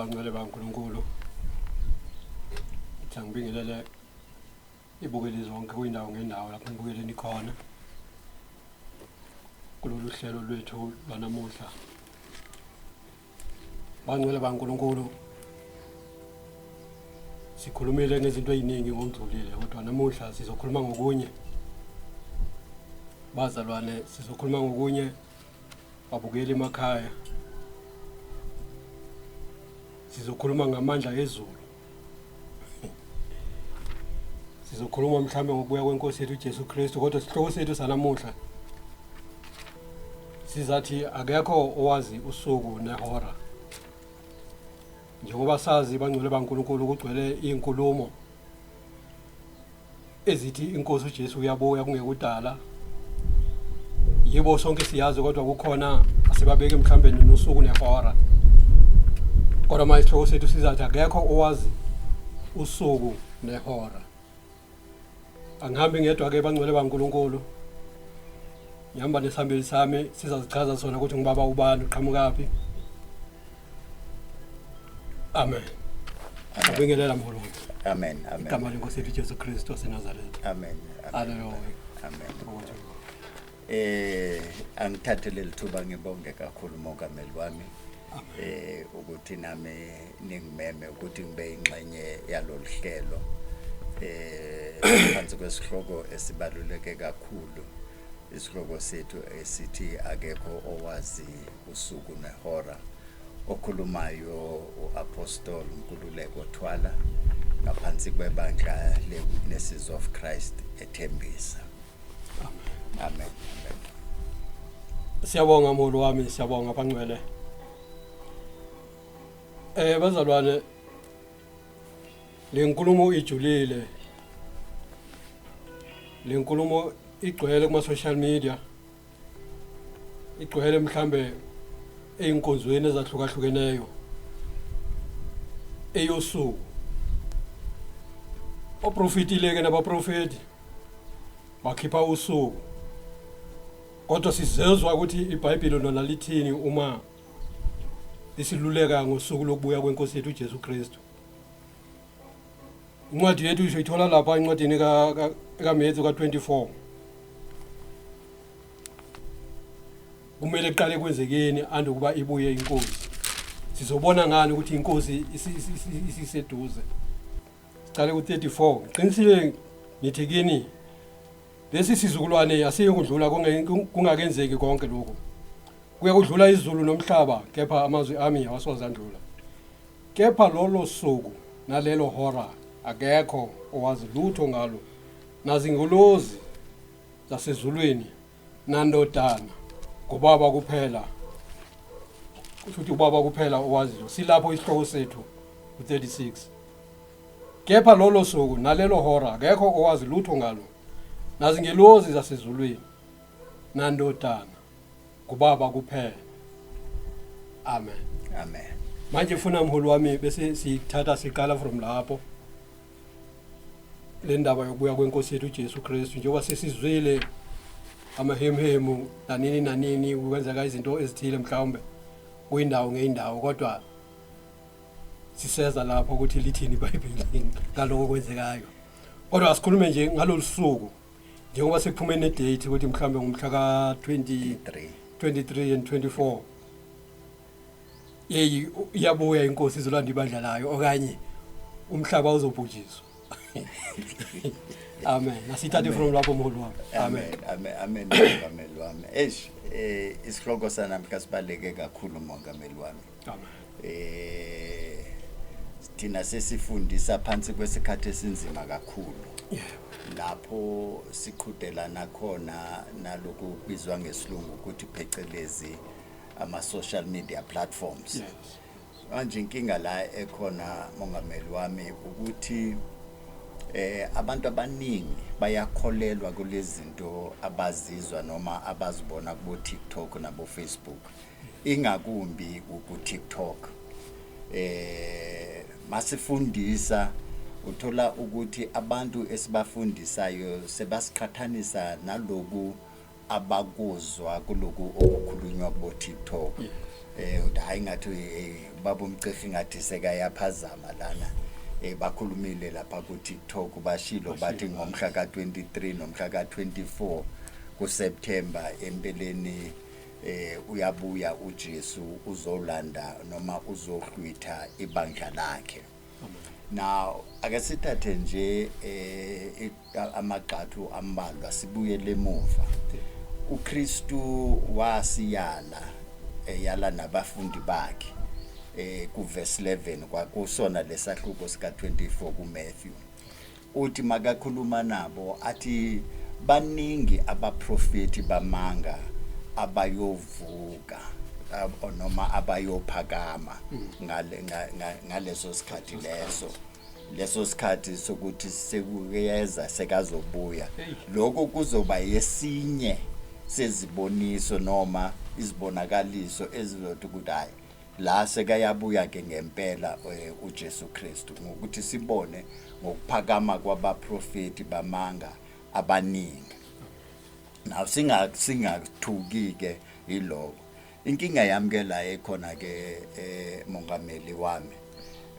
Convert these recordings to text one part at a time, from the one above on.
Bangcwele baNkulunkulu. Ngithi angibingelele ibukeli zonke kwindawo ngendawo lapho nibukeleni khona kulolu hlelo lwethu lwanamuhla. Bangcwele baNkulunkulu, sikhulumile ngezinto eziningi ngokudlulile, kodwa namuhla sizokhuluma ngokunye. Bazalwane, sizokhuluma ngokunye, babukeli emakhaya. Sizokhuluma ngamandla ezulu. Sizokhuluma mhlawumbe ngokubuya kwenkosi yethu uJesu Kristu, kodwa isihloko sethu sanamuhla sizathi akekho owazi usuku nehora. Njengoba sazi, bangcwele baNkulunkulu, kugcwele izinkulumo ezithi inkosi uJesu uyabuya kungekudala. Yebo, sonke siyazi, kodwa kukhona asebabeke mhlambe nosuku nehora. Kodwa manje isihloko sethu sizathi akekho owazi usuku nehora. Angihambi ngedwa ke, bangcwele baNkulunkulu. Ngihamba nesihambeli sami, sizazichaza sona ukuthi ngibaba ubani, uqhamukaphi. Amen. Ngibingelela, mholo wami. Amen, amen. Igama lenkosi yethu Jesu Kristu waseNazaretha. Amen. Haleluya. Amen. Angithathe leli thuba ngibonge kakhulu, mongameli wami, ukuthi nami ningimeme ukuthi ngibe ingxenye yalolu hlelo phansi kwesihloko esibaluleke kakhulu, isihloko sethu esithi akekho owazi usuku nehora. Okhulumayo uApostle Nkululeko Thwala, ngaphansi kwebandla le-Witnesses of Christ eThembisa. Amen, amen. Siyabonga, mholo wami, siyabonga, bangcwele. Bazalwane, le nkulumo ijulile. Le nkulumo igcwele kuma social media. Igcwele mhlambe einkonzweni ezahlukahlukeneyo. Eyosuku. Oprofitile ke nabaprofeti bakhipha usuku. Kodwa sizezwa ukuthi iBhayibheli lona lithini uma lisiluleka ngosuku lokubuya kwenkosi yethu uJesu Kristu. Incwadi yethu isho lapha encwadini kaMethu ka-24. Kumele kuqale kwenzekeni andukuba ibuye inkosi? Sizobona ngani ukuthi inkosi isiseduze? Sicale ku-34. Qinisile ngithi kini, lesi sizukulwane asiyikudlula kungakenzeki konke lokhu. Kuya kudlula izulu nomhlaba, kepha amazwi ami awasoze andlula. Kepha lolo suku nalelo hora akekho owazi lutho ngalo, nazingelosi zasezulwini nandodana, ngubaba kuphela. Kusho ukuthi ubaba kuphela owaziyo. Silapho isihloko sethu u-36. Kepha lolo suku nalelo hora akekho owazi lutho ngalo, nazingelosi zasezulwini nandodana, ngubaba kuphela. Amen. Amen. Manje funa, mholi wami, bese sithatha siqala from lapho le ndaba yokubuya kwenkosi yethu uJesu Kristu, njengoba sesizwile amahemhemu nanini nanini kwenzeka izinto ezithile mhlawumbe kuyindawo ngeyindawo, kodwa siseza lapho ukuthi lithini iBhayibheli ngaloko kwenzekayo. Kodwa asikhulume nje ngalolu suku, njengoba sekuphume nedate ukuthi mhlawumbe ngumhla ka-20 3. 23 and 24, yeyi, iyabuya inkosi izolanda ibandla layo okanye umhlaba uzobhujiswa. Amen. Asithathe from lapho, mholi wami. Amen, amen, amen, mongameli wami. Eish, isihloko sanamhla sibaleke kakhulu, mongameli wami. Amen. Thina sesifundisa phansi kwesikhathi esinzima kakhulu lapho siqhudelana khona naloku kubizwa ngesilungu ukuthi phecelezi ama social media platforms. Manje inkinga la ekhona, mongameli wami, ukuthi abantu abaningi bayakholelwa kulezi zinto abazizwa noma abazibona kubo TikTok nabo Facebook, ingakumbi ku TikTok. Masifundisa uthola ukuthi abantu esibafundisayo sebasiqhathanisa naloku abakuzwa kuloku okukhulunywa kubo TikTok. Uthi hayi, ngathi baba umcefi ngathi sekayaphazama lana. Bakhulumile lapha ku TikTok, bashilo bathi ngomhla ka23 nomhla ka24 kuSeptember empeleni uyabuya uJesu, uzolanda noma uzohlwitha ibandla lakhe. Now ake sithathe nje amagxathu ambalwa, sibuyele emuva. uKristu wasiyala, eyala nabafundi bakhe, ku verse 11 kwakusona lesahluko sika 24 kuMatthew. Uthi makakhuluma nabo athi baningi abaprofeti bamanga abayovuka noma abayophakama ngaleso sikhathi, leso sikhathi sokuthi sekuyeza, sekazobuya. Lokho kuzoba yesinye seziboniso noma izibonakaliso ezizothi ukuthi hayi, la sekayabuya ke ngempela uJesu Kristu, ngokuthi sibone ngokuphakama kwabaprofeti bamanga abaningi. Now singathuki ke yiloko. Inkinga yami ke la ekhona ke, mongameli wami,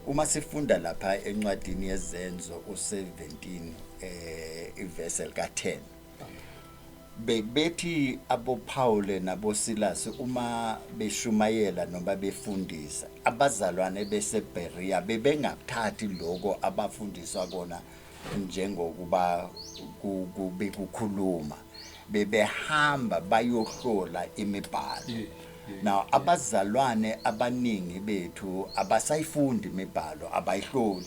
uma sifunda lapha encwadini yeZenzo u17 ivesi lika10, bebethi aboPaul naboSilas uma beshumayela noma befundisa, abazalwane beseBerea bebengakuthathi lokho abafundiswa kona njengokuba bekukhuluma, bebehamba bayohlola imibhalo. Now abazalwane abaningi bethu abasayifundi imibhalo, abayihloli.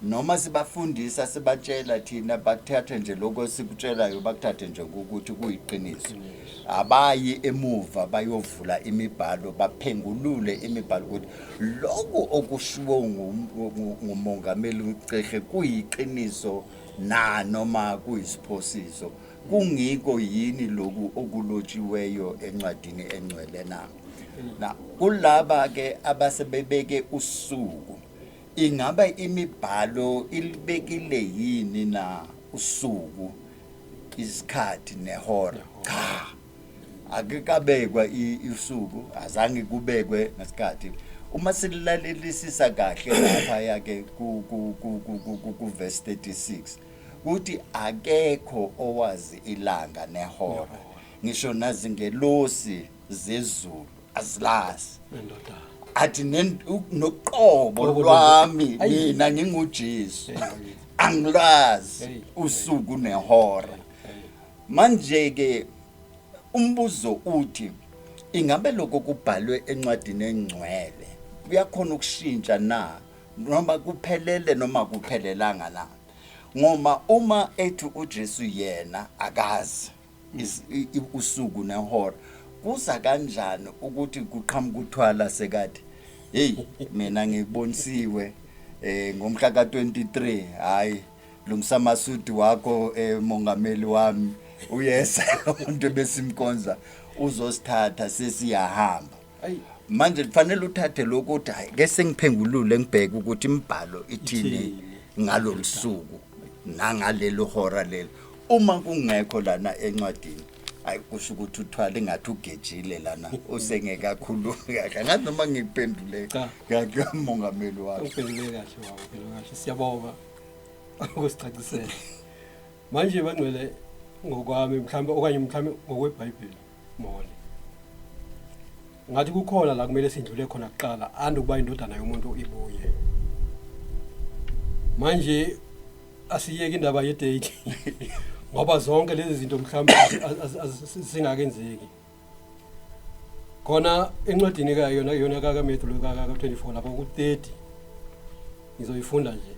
Noma sibafundisa, sibatshela thina, bakuthathe nje lokho esikutshelayo, bakuthathe nje ukuthi kuyiqiniso. Abayi emuva bayovula imibhalo, baphengulule imibhalo ukuthi lokhu okushiwo ngumongameli uCehe kuyiqiniso na noma kuyisiphosiso, kungiko yini lokhu okulotshiweyo encwadini engcwele na. Na kulaba ke abasebebeke usuku, ingabe imibhalo ilibekile yini na usuku, isikhathi nehora? Cha, akukabekwa usuku, azange kubekwe nesikhathi. Uma silalelisisa kahle lapha yake ku verse 36, kuthi akekho owazi ilanga nehora, ngisho nazingelosi zezulu azilazi. Nendoda. Athi noqobo Qobo lwami Ayi. mina nginguJesu Hey. angilazi Hey. usuku nehora. Manje ke umbuzo uthi, ingabe lokho kubhalwe encwadini engcwele kuyakhona ukushintsha na, noma kuphelele noma kuphelelanga na? Ngoma uma ethi uJesu yena akazi usuku nehora, kuza kanjani ukuthi kuqhamuka uthwala sekathi, hey, mina ngibonisiwe ngomhla ka23, hayi, lungisa amasudi wakho, mongameli wami, uyesa umuntu besimkonza uzosithatha, sesiyahamba. Ayi. Manje kufanele uthathe lokho uthi hayi ke sengiphengulule, ngibheke ukuthi imibhalo ithini Ithini. ngalolu suku nangalelo hora lelo. Uma kungekho lana encwadini, hayi, kusho ukuthi uthwala ingathi ugejile lana, usengeke akhulume kahle. Ngathi noma ngikuphendule Cha. kahle, mongameli wami. Uphendule kahle baba, uphendule kahle. Siyabonga ukusicacisela. Manje bangcwele, ngokwami mhlambe okanye mhlambe ngokweBhayibheli mole, ngathi kukhona la kumele sindlule khona kuqala ande ukuba indodana yomuntu ibuye. Manje asiyeke indaba yedate, ngoba zonke lezi zinto mhlambe zingakenzeki. Khona encwadini ka yona yona ka Matthew ka 24 lapho ku 30, ngizoyifunda nje.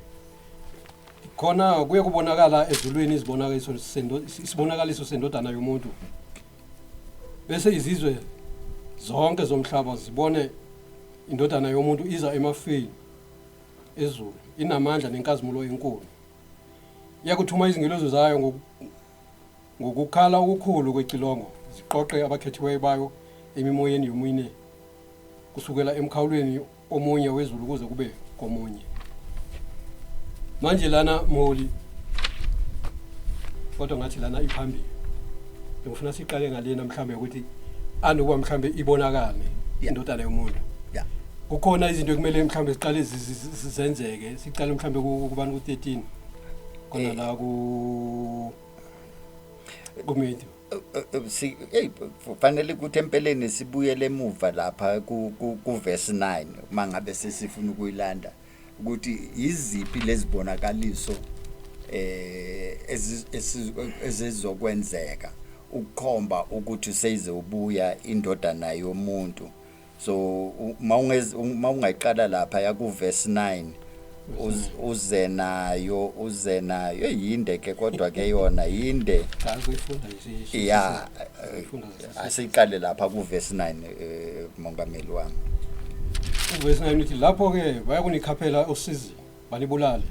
Khona kuye kubonakala ezulwini isibonakaliso sendodana yomuntu, bese izizwe zonke zomhlaba zibone indodana yomuntu iza emafini ezulu inamandla nenkazimulo enkulu. Iyakuthuma izingelozi zayo ngokukhala okukhulu kwecilongo, ziqoqe abakhethiweyo bayo emimoyeni yomine, kusukela emkhawulweni omunye wezulu kuze kube komunye. Manje lana mholi, kodwa ngathi lana iphambili, ngifuna siqale ngalena mhlambe ukuthi anokuba mhlambe ibonakale Indodana yomuntu. Kukhona izinto ekumele mhlawumbe siqale zenzeke, siqale mhlawumbe kubani ku-13 khona la ku Matthew. Hey, kufanele ukuthi empeleni sibuyele emuva lapha ku verse 9 mangabe sesifuna ukuyilanda, ukuthi iziphi lezibonakaliso ezizokwenzeka ukukhomba ukuthi seyizobuya indodana yomuntu. So mawungayiqala lapha ya ku verse 9 uze nayo yinde ke, kodwa ke yona yinde. Cha, kuyifunda nje. Ya, asiqale lapha ku verse 9, mongameli wami. Uverse 9 uthi, lapho ke bayakunikhaphela usizi banibulale,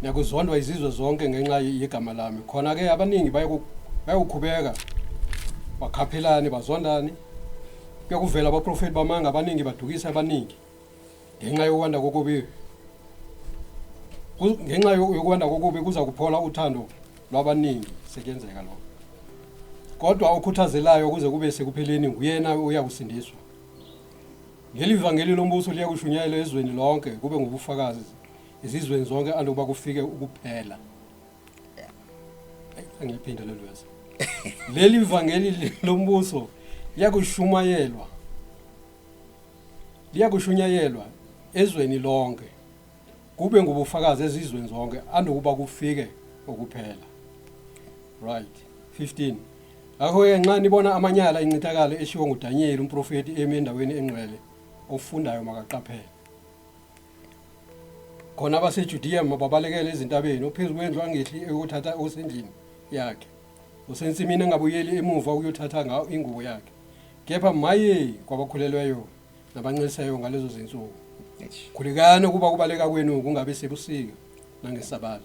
niyakuzondwa izizwe zonke ngenxa yegama lami. Khona ke abaningi bayakukhubeka, bakhaphelane, bazondane. Kuyakuvela abaprofeti bamanga abaningi, badukisa abaningi. Ngenxa yokwanda kokubi, ngenxa yokwanda kokubi kuza kuphola uthando lwabaningi. Sekuyenzeka lokho. Kodwa okhuthazelayo kuze kube sekupheleni nguyena uyakusindiswa. Leli vangeli lombuso liyakushunyayelwa ezweni lonke, kube ngubufakazi ezizweni zonke, andukuba kufike ukuphela. Angiliphinda lelo verse. Leli vangeli lombuso liyakushunyayelwa ezweni lonke, kube ngubufakazi ezizweni zonke, andukuba kufike ukuphela. Right. 15. Ngakho-ke nxa nibona amanyala incithakalo eshiwo nguDanyeli umprofeti emi endaweni engcwele, ofundayo makaqaphele. Khona abaseJudiya mababalekele ezintabeni, ophezu kwendlu angehli eyothatha osendlini yakhe, osensimini angabuyeli emuva ukuyothatha ngawo ingubo yakhe. Kepha maye kwabakhulelweyo nabancelisayo ngalezo zinsuku. Khulekani ukuba kubaleka kwenu kungabe sebusika nangesabala,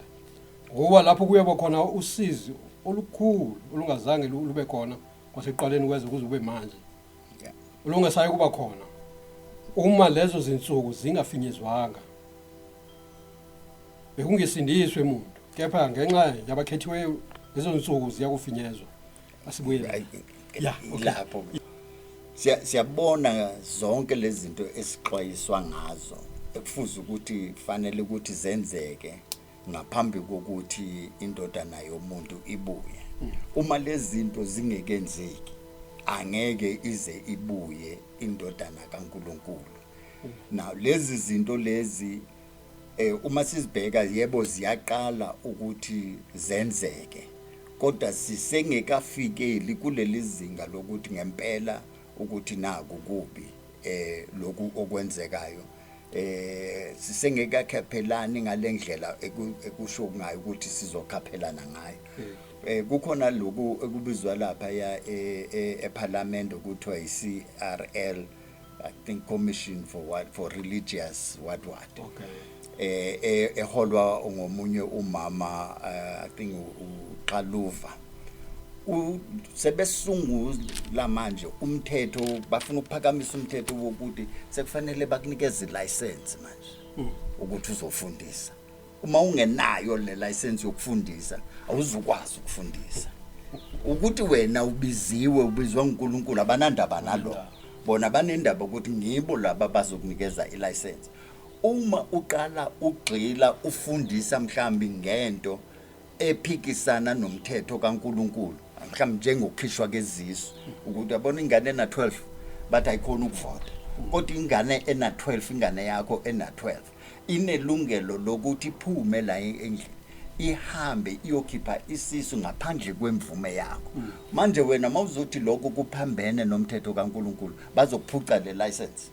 ngokuba lapho kuyoba khona usizi olukhulu olungazange lube khona kwasekuqaleni kweze kuze kube manje, olungasayi kuba khona uma lezo zinsuku zingafinyezwanga. Bekungesindiswe muntu, kepha ngenxa yabakhethiweyo lezo zinsuku ziyakufinyezwa. Asibuyele. Yeah, okay. Lapho siyabona zonke lezi zinto esixwayiswa ngazo ekufuze ukuthi fanele ukuthi zenzeke ngaphambi kokuthi indodana yomuntu ibuye. Uma lezi zinto zingekenzeki, angeke ize ibuye indodana kaNkuluNkulu. Now lezi zinto lezi, uma sizibheka, yebo, ziyaqala ukuthi zenzeke, kodwa sisengekafikeli kuleli zinga lokuthi ngempela ukuthi naku kubi lokhu okwenzekayo. Sisengekakhaphelani ngalendlela ekusho ngayo ukuthi sizokhaphelana ngayo. Kukhona lokhu ekubizwa lapha ya eParliament ukuthiwa i-CRL, I think Commission for what, for religious what what. Eholwa ngomunye umama, I think uXaluva. Sebesungula manje umthetho, bafuna ukuphakamisa umthetho wokuthi sekufanele bakunikeze license manje ukuthi uzofundisa. Uma ungenayo le license yokufundisa, awuzukwazi ukufundisa. Ukuthi wena ubiziwe, ubizwa nguNkulunkulu, abanandaba nalo. Bona banendaba ukuthi ngibo laba bazokunikeza ilicense. Uma uqala ugxila ufundisa mhlambi ngento ephikisana nomthetho kaNkulunkulu, mhlawumbe njengokukhishwa kezisu, ukuthi uyabona ingane ena 12 bathi ayikhona ukuvota, kodwa ingane ena 12, ingane yakho ena 12 inelungelo lokuthi iphume la endlini ihambe iyokhipha isisu ngaphandle kwemvume yakho. Manje wena mawuzothi lokho kuphambene nomthetho kaNkulunkulu, bazokuphuca le license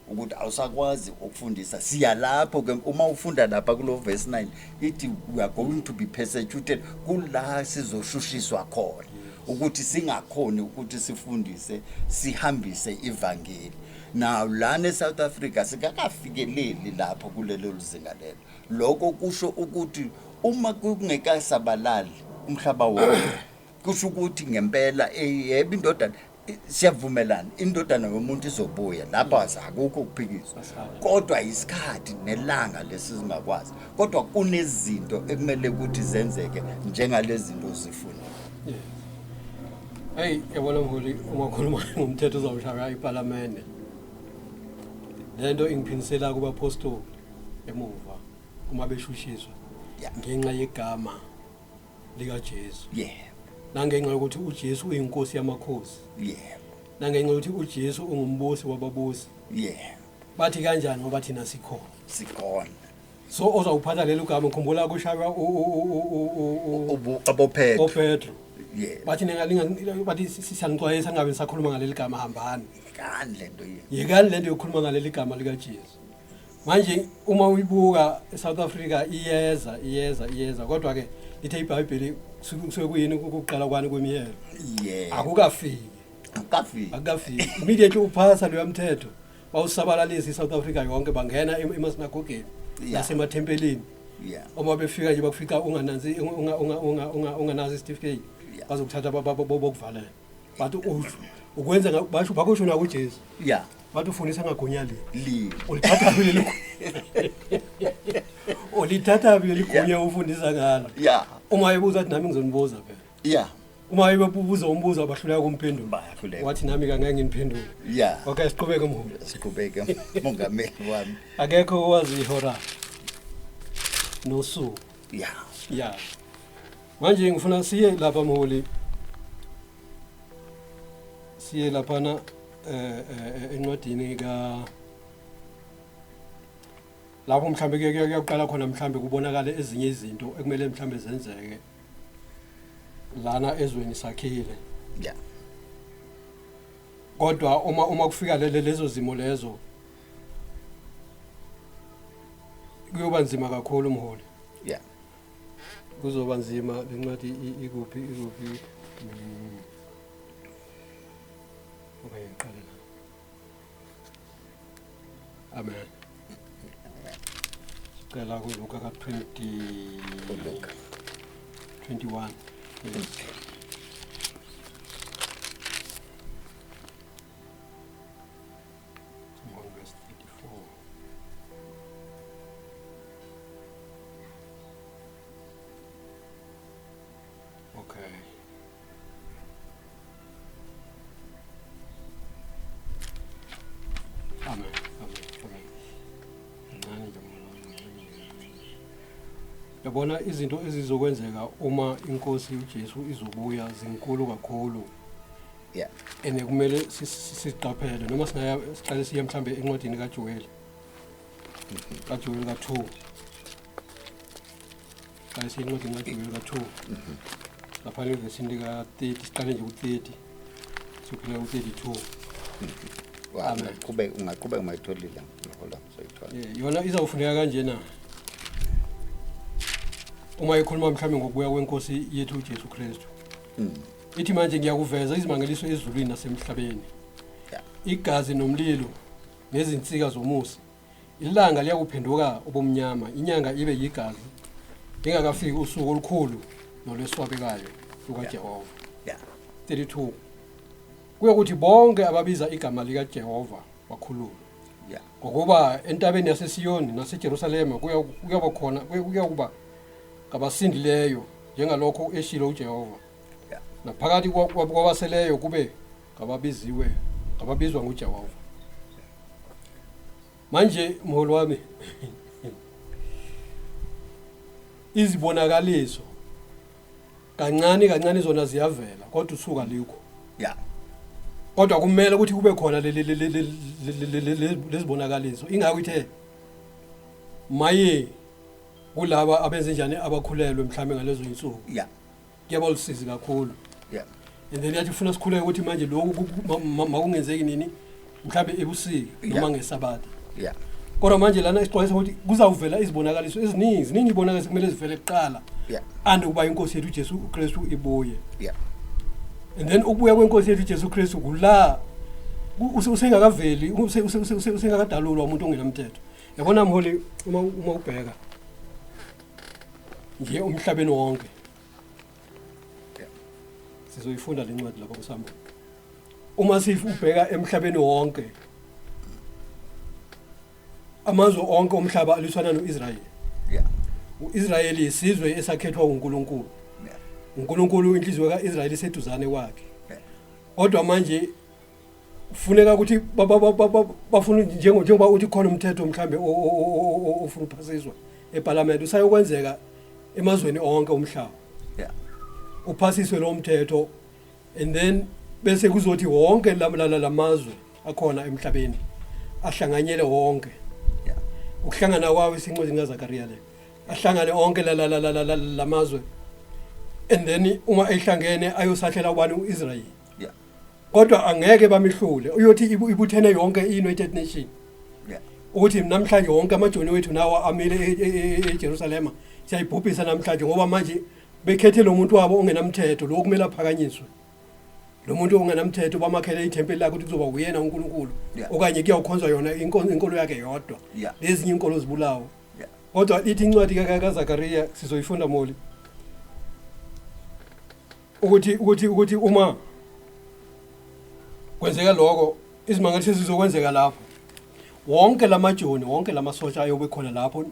ukuthi awusakwazi ukufundisa. Siya lapho ke, uma ufunda lapha kulo verse 9 ithi we are going to be persecuted, kula sizoshushiswa khona ukuthi singakhoni ukuthi sifundise, sihambise ivangeli. Now lana eSouth Africa sikakafikeleli lapho kulelo zinga lelo. Lokho kusho ukuthi uma kungekasabalali umhlaba wonke, kusho ukuthi ngempela, yebo, indodana, siyavumelana, indodana yomuntu izobuya lapha, akukho ukuphikiswa, kodwa isikhathi nelanga lesizingakwazi. Kodwa kunezinto ekumele ukuthi zenzeke njengalezi zinto zifuna. Yes. Hey, yabona mholi, uma ukhuluma ngomthetho uzawushaya iPhalamende. Lento ingiphinisela kubapostoli emuva uma beshushiswa ngenxa yegama likaJesu. Nangenxa yokuthi uJesu uyinkosi yamakhosi. Nangenxa yokuthi uJesu ungumbusi wababusi. Bathi kanjani ngoba thina sikhona. Sikhona. So ozawuphatha lelo gama, ngikhumbula kushaywa aboPetro. oPetro. Yebo. Bathi ningalinga, bathi siyanixwayisa ningabe nisakhuluma ngaleli gama, hambani. Yekani lento yenu. Yekani lento yokukhuluma ngaleli gama likaJesu. Manje uma uyibuka eSouth Africa iyeza, iyeza, iyeza, kodwa ke lithe iBhayibheli kusuke kuyini ukuqala kwani kwemiyelo. Yebo. Akukafiki. Akukafiki. Akukafiki. Immediately uphasa loya mthetho, bawusabalalisa iSouth Africa yonke, bangena emasinagogeni nasemathempelini. Uma befika nje bakufika ungananzi unganazi certificate. Bazokuthatha bokuvalela. Bathi ukwenza basho bakusho na kuJesu. Bathi ufundisa ngagunya li. Li. Ulithatha leli. Ulithatha leli gunya ufundisa ngalo. Uma ebuza athi nami ngizonibuza phela. Uma ebebuza umbuzo abahluleka kumphendula. Bayahluleka. Wathi nami kangeke nginiphendule. Okay, siqhubeke mholi. Siqhubeke mongameli wami. Akekho owazi ihora nosuku. Ya. Manje ngifuna siye lapha mholi. Siye laphana encwadini ka lapho mhlambe kuyaqala khona, mhlambe kubonakale ezinye izinto ekumele mhlambe zenzeke lana ezweni sakhile. Kodwa uma kufika lezo zimo lezo kuyoba nzima kakhulu mholi. Kuzoba nzima. Lencwadi ikuphi, ikuphi? Okay, ngiqale la. Amen. Sicela kuLuka ka 20 uLuka. 21. Yes. 1 verse 34. Okay. Amen. Amen. Amen. Ncane nje molo, ncane, ncane. Yabona izinto ezizokwenzeka uma inkosi uJesu izobuya zinkulu kakhulu. Ene kumele siqaphele noma singaya siqale siye mhlambe encwadini kaJoel. KaJoel ka2. Qale siye encwadini kaJoel ka2. Lapha evesini lika 30, siqale nje ku30. Siyophela ku32. Amen. Ungaqhubeka, ungaqhubeka mayitholile mholo soyithola. Yona izawufuneka kanjena. Uma ikhuluma mhlambe ngokubuya kwenkosi yethu uJesu Kristu. Ithi manje ngiyakuveza izimangaliso ezulwini nasemhlabeni. Igazi nomlilo nezinsika zomusi. Ilanga liyakuphenduka ubumnyama, inyanga ibe yigazi. Lingakafiki usuku olukhulu nolweswabekayo lukaJehova. 32. Kuyokuthi bonke ababiza igama likaJehova bakhululwe. Ngokuba entabeni yaseSiyoni naseJerusalema kuyoba khona, kuyakuba ngabasindileyo njengalokho eshilo uJehova. Naphakathi kwabaseleyo kube ngababiziwe, ngababizwa nguJehova. Manje mholi wami, izibonakaliso kancane kancane zona ziyavela, kodwa usuka alikho. Kodwa kumele ukuthi kube khona lezibonakaliso. Ingakho ithe maye kulaba abenze njani abakhulelwe mhlambe ngalezo insuku. Kuyaba lusizi kakhulu. And then yathi ufuna sikhuleke ukuthi manje lokhu makungenzeki nini, mhlambe ebusika noma ngesabatha. Kodwa manje lana isixwayisa ukuthi kuzawuvela izibonakaliso eziningi, ziningi izibonakaliso kumele zivele kuqala. And ukuba inkosi yethu uJesu Kristu ibuye. And then ukubuya kwenkosi yethu uJesu Kristu kula usengakaveli, usengakadalulwa umuntu ongenamthetho. Yabona mholi, uma ubheka nje umhlabeni wonke. Sizoyifunda le ncwadi lapha kusamba. Uma ubheka emhlabeni wonke, amazwe onke omhlaba alwisana noIsrael. UIsrael isizwe esakhethwa uNkulunkulu. uNkulunkulu inhliziyo kaIsrael iseduzane kwakhe. Kodwa manje kufuneka ukuthi bafuna njengoba uthi khona umthetho mhlambe ofuna uphasiswa eParliament usayokwenzeka emazweni onke umhlaba. Uphasiswe lo mthetho and then bese kuzothi wonke lamazwe akhona emhlabeni ahlanganyele wonke. Ukuhlangana kwawo isincwadi kaZakaria le. Ahlangane onke lamazwe and then uma ehlangene ayosahlela ubani uIsrael. Kodwa angeke bamihlule, uyothi ibuthene yonke i-United Nation. Ukuthi namhlanje wonke amajoni wethu nawo amile eJerusalema siyayibhubhisa namhlanje ngoba manje bekhethe lo muntu wabo ongenamthetho lo okumele aphakanyiswe. Lo muntu ongenamthetho bamakhele ithempeli lakhe ukuthi kuzoba uyena uNkulunkulu okanye kuyawukhonzwa yona inkolo yakhe yodwa. Lezinye inkolo zibulawo. Kodwa ithi incwadi kaZakaria sizoyifunda moli. Ukuthi uma kwenzeka lokho izimangaliso zizokwenzeka lapho. Wonke lamajoni, wonke lamasotsha ayobe khona lapho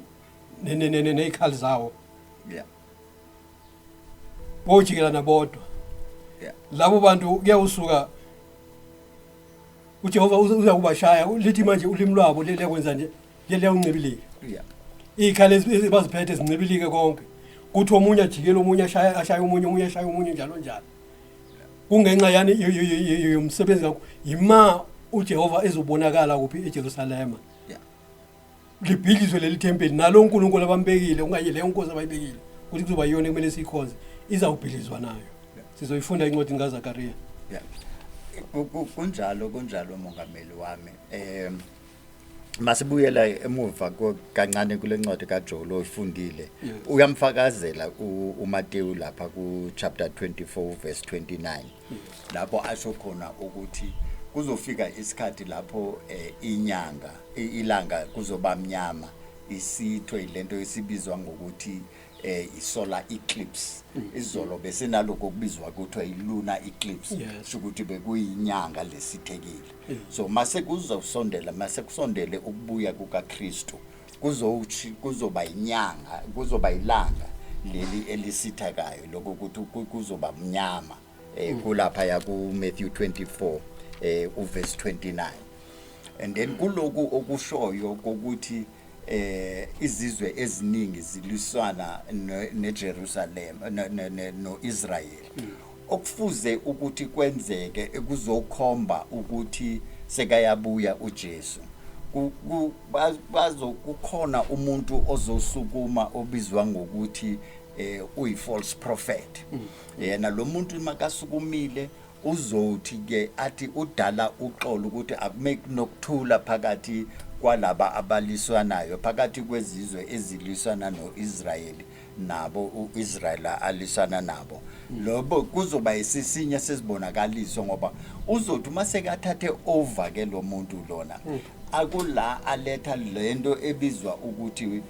nezikhali zawo. Bojikelana bodwa. Labo bantu kuyawusuka uJehova uzakubashaya lithi manje ulimi lwabo liyakwenza nje liyawuncibilika. Izikhali ebaziphethe zincibilike konke. Kuthi omunye ajikele omunye ashaye omunye omunye ashaye omunye njalo njalo. Kungenxa yani yomsebenzi kakho yima uJehova ezobonakala kuphi eJerusalema. Libhidlizwe leli thempeli nalo uNkulunkulu abambekile okanye leyo nkosi abayibekile ukuthi kuzoba yiyona ekumele siyikhonze izawubhidlizwa nayo. Sizoyifunda incwadi kaZakaria. Kunjalo kunjalo mongameli wami. Masibuyela emuva kancane kule ncwadi kaJoel oyifundile. Uyamfakazela uMateyu lapha ku chapter 24 verse 29. Lapho asho khona ukuthi kuzofika isikhathi lapho inyanga ilanga kuzoba mnyama isithwe lento esibizwa ngokuthi isolar eclipse. Izolo besinaloko okubizwa kuthiwa ilunar eclipse, sho ukuthi bekuyinyanga lesithekile. So mase kuzosondela mase kusondele ukubuya kukaKristu kuzoba inyanga, kuzoba ilanga leli elisithakayo lokho ukuthi kuzoba mnyama. Kulapha ya ku Matthew 24 uverse 29. And then kuloku okushoyo kokuthi izizwe eziningi zilwisana neJerusalem noIsrael. Okufuze ukuthi kwenzeke ekuzokhomba ukuthi sekayabuya uJesu. Kukhona umuntu ozosukuma obizwa ngokuthi uyi false prophet. Yena lo muntu makasukumile uzothi ke athi udala uxolo ukuthi akume nokuthula phakathi kwalaba abaliswanayo phakathi kwezizwe ezilwisana noIsrael nabo uIsrael alisana nabo. Lobo kuzoba isisinye sesibonakaliso ngoba uzothi uma sekathathe over ke lo muntu lona akula aletha lento ebizwa ukuthi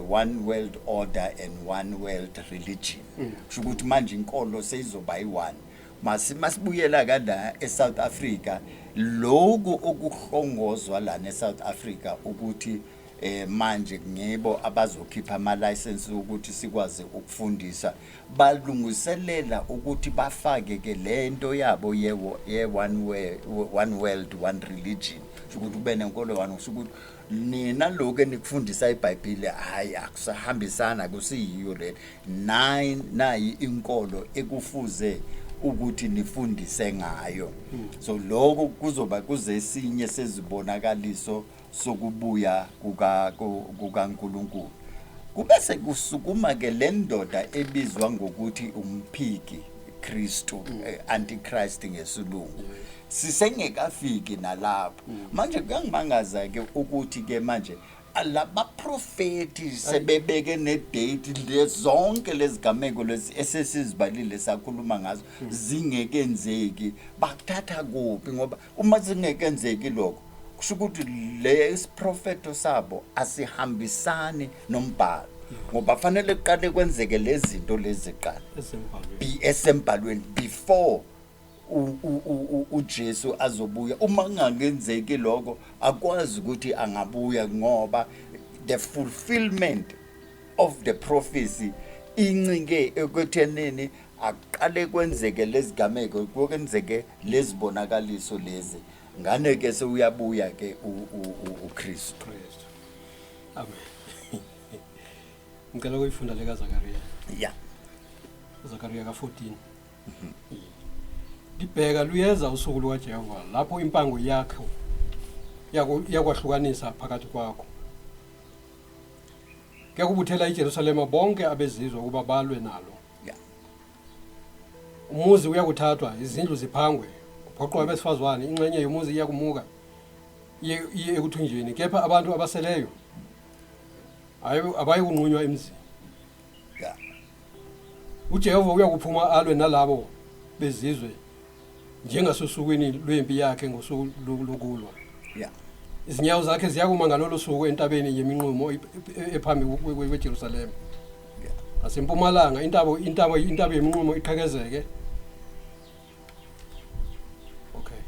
one world order and one world religion. Kusho ukuthi manje inkolo seyizoba yi-one. Masibuyela kala eSouth Africa, lokhu okuhlongozwa lana eSouth Africa ukuthi manje ngibo abazokhipha ama license ukuthi sikwazi ukufundisa, balungiselela ukuthi bafake ke lento yabo ye one way, one world one religion, ukuthi kube nenkolo one, ukuthi nina lokho enikufundisa iBhayibheli hayi akusahambisana kusiyiyo le nayi inkolo ekufuze ukuthi nifundise ngayo. So lokho kuzoba kuzesinye sezibonakaliso sokubuya kukaNkulunkulu. Kubese kusukuma ke le ndoda ebizwa ngokuthi umphiki Kristu, Antichrist ngesilungu. Sisengekafiki nalapho. Manje kuyangimangaza ke ukuthi ke manje labaprofeti sebebeke nedate lezonke lezigameko lezi esesizibalile sakhuluma ngazo zingekenzeki. Bakuthatha kuphi? Ngoba uma zingekenzeki lokho kusho ukuthi lesiprofeto sabo asihambisani nombhalo, ngoba fanele kuqale kwenzeke lezi zinto lezi kuqala esembhalweni before uJesu azobuya. Uma kungakenzeki lokho akwazi ukuthi angabuya, ngoba the fulfillment of the prophecy Incike ekwethenini akuqale kwenzeke lezigameko, kwenzeke lezibonakaliso lezi, ngane ke sewuyabuya ke uKristu. Kristu. Amen. Ngicela ukuyifunda le kaZakaria. Ya. Zakaria ka-14. Libheka luyeza usuku lukaJehova lapho impango yakho yakwahlukanisa phakathi kwakho. Kuyakubuthela iJerusalema bonke abezizwe ukuba balwe nalo. Ya. Umuzi uyakuthathwa, izindlu ziphangwe, kuphoqwe abesifazane, ingxenye yomuzi iyakumuka iye ekuthunjweni, kepha abantu abaseleyo abayikunqunywa emzini. Ya. uJehova uyakuphuma alwe nalabo bezizwe njengasosukwini lwempi yakhe ngosuku lokulwa. Ya. Izinyawo zakhe ziyakuma ngalolo suku entabeni yeminqumo ephambi kweJerusalema. Ya. Ngasempumalanga intaba yeminqumo iqhekezeke. Okay.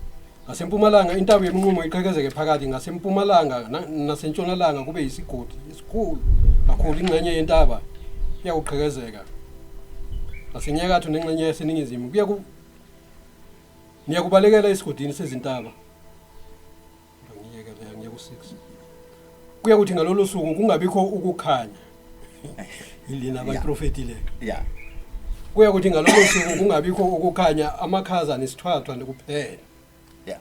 Ngasempumalanga intaba yeminqumo iqhekezeke phakathi, ngasempumalanga nasentshonalanga kube yisigodi esikhulu kakhulu, ingxenye yentaba iyakuqhekezeka. Ngasenyakatho nengxenye yaseningizimu kuya niyakubalekela esigodini sezintaba. Ngiyeke leyo, ngiye ku-6. Kuya kuthi ngalolo suku kungabikho ukukhanya. Yilena abayiprofetile. Ya. Kuya kuthi ngalolo suku kungabikho ukukhanya, amakhaza nesithwathwa kuphela. Ya.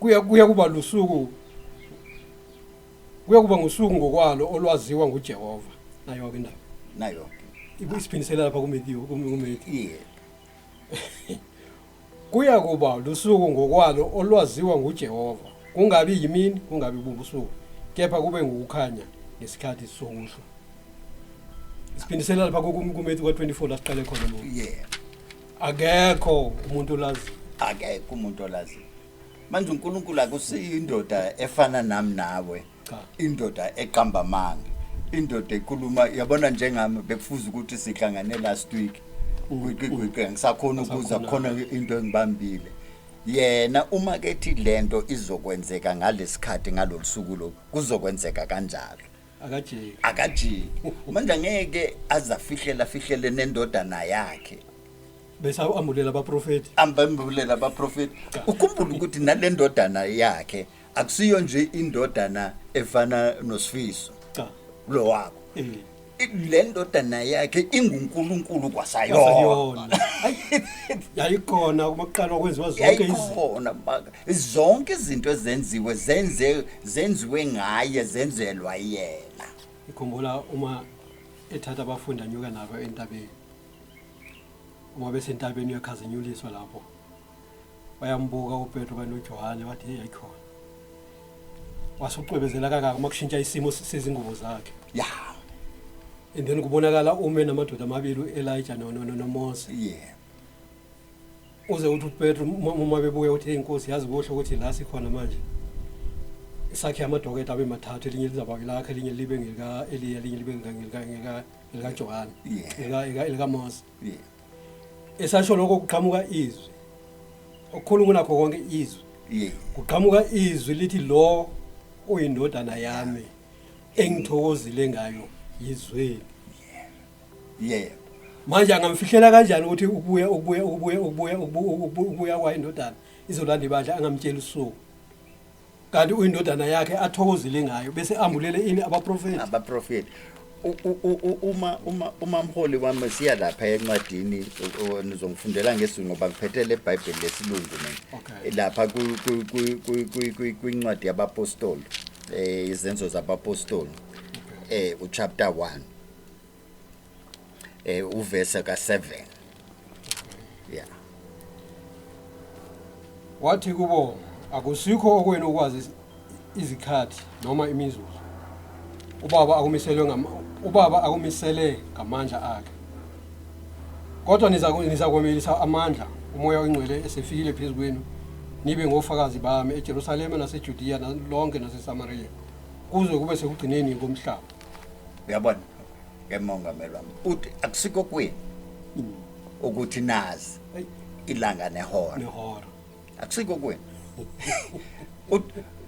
Kuya kuba lusuku, kuya kuba ngusuku ngokwalo olwaziwa nguJehova. Nayo ke indaba. Nayo. Isiphindisela lapha kuMatthew, kuMatthew. Yeah. Kuya kuba lusuku ngokwalo olwaziwa nguJehova. Kungabi yimini, kungabi bubusuku, kepha kube ngukukhanya ngesikhathi sokuhlwa. Isiphindisela lapha kuMatthew ka-24 la siqale khona lo. Yeah. Akekho umuntu olazi. Akekho umuntu olazi. Manje uNkulunkulu akusiyo indoda efana nami nawe. Cha. Indoda eqamba amanga. Indoda ekhuluma, yabona njengami bekufuza ukuthi sihlangane last week. Gwiqi ngisakhona ukuza khona into engibambile. Yena uma kethi lento izokwenzeka ngalesikhathi ngalolusuku lo kuzokwenzeka kanjalo. Akajiki. Akajiki. Manje angeke azafihlela fihlele nendodana yakhe. Bese ambulela abaprofeti. Ambambulela abaprofeti. Ukhumbule ukuthi nalendodana yakhe akusiyo nje indodana efana noSifiso. Cha. Lo wakho. Le ndodana yakhe inguNkulunkulu kwasayona. Kwasayona. Yayikhona uma kuqalwa kwenziwa zonke izinto. Yayikhona baka. Zonke izinto ezenziwe zenziwe ngaye, zenzelwa yena. Ikhumbula uma ethatha abafundi anyuka nabo entabeni. Uma besentabeni uyakhazinyuliswa lapho. Bayambuka uPetro banoJohane bathi hey ayikhona. Wasucwebezela kangaka uma kushintsha isimo sezingubo zakhe. Ya. And then kubonakala ume namadoda amabili uElijah noMose. Yeah. Uze uthi uPetro uma bebuya uthi hey Nkosi yazi kuhle ukuthi la sikhona manje. Sakhe amadoketa abe mathathu, elinye lizaba lakhe, elinye libe ngelika Eliya, elinye libe ngelika Johane. Yeah. Elika Mose. Yeah. Esasho lokho kuqhamuka izwi. Okukhulu kunakho konke izwi. Yeah. Kuqhamuka izwi lithi lo uyindodana yami engithokozile ngayo yizweni. Yeah. Manje angamfihlela kanjani ukuthi ukubuya ukubuya ukubuya ukubuya ukubuya kwayindodana izolanda ibandla angamtshela usuku. Kanti uyindodana yakhe athokozile ngayo bese ambulele ini abaprofeti. Abaprofeti. Uma mholi wami siya lapha encwadini nizongifundela ngesilungu ngoba ngiphethe leBhayibheli lesilungu mina. Okay. Lapha kwincwadi yabapostoli, izenzo zabapostoli. Uchapter 1. Uverse ka7. Yeah. Wathi kubo akusikho okwenu ukwazi izikhathi noma imizuzu. Ubaba akumisele ngamandla akhe. Kodwa nizakwamilisa amandla uMoya oNgcwele esefikile phezu kwenu, nibe ngofakazi bami eJerusalema naseJudiya lonke naseSamariya, kuze kube sekugcineni komhlaba. Uyabona ke mongameli wami, uthi akusikho kwenu ukuthi nazi ilanga nehora. Nehora. Akusikho kwenu.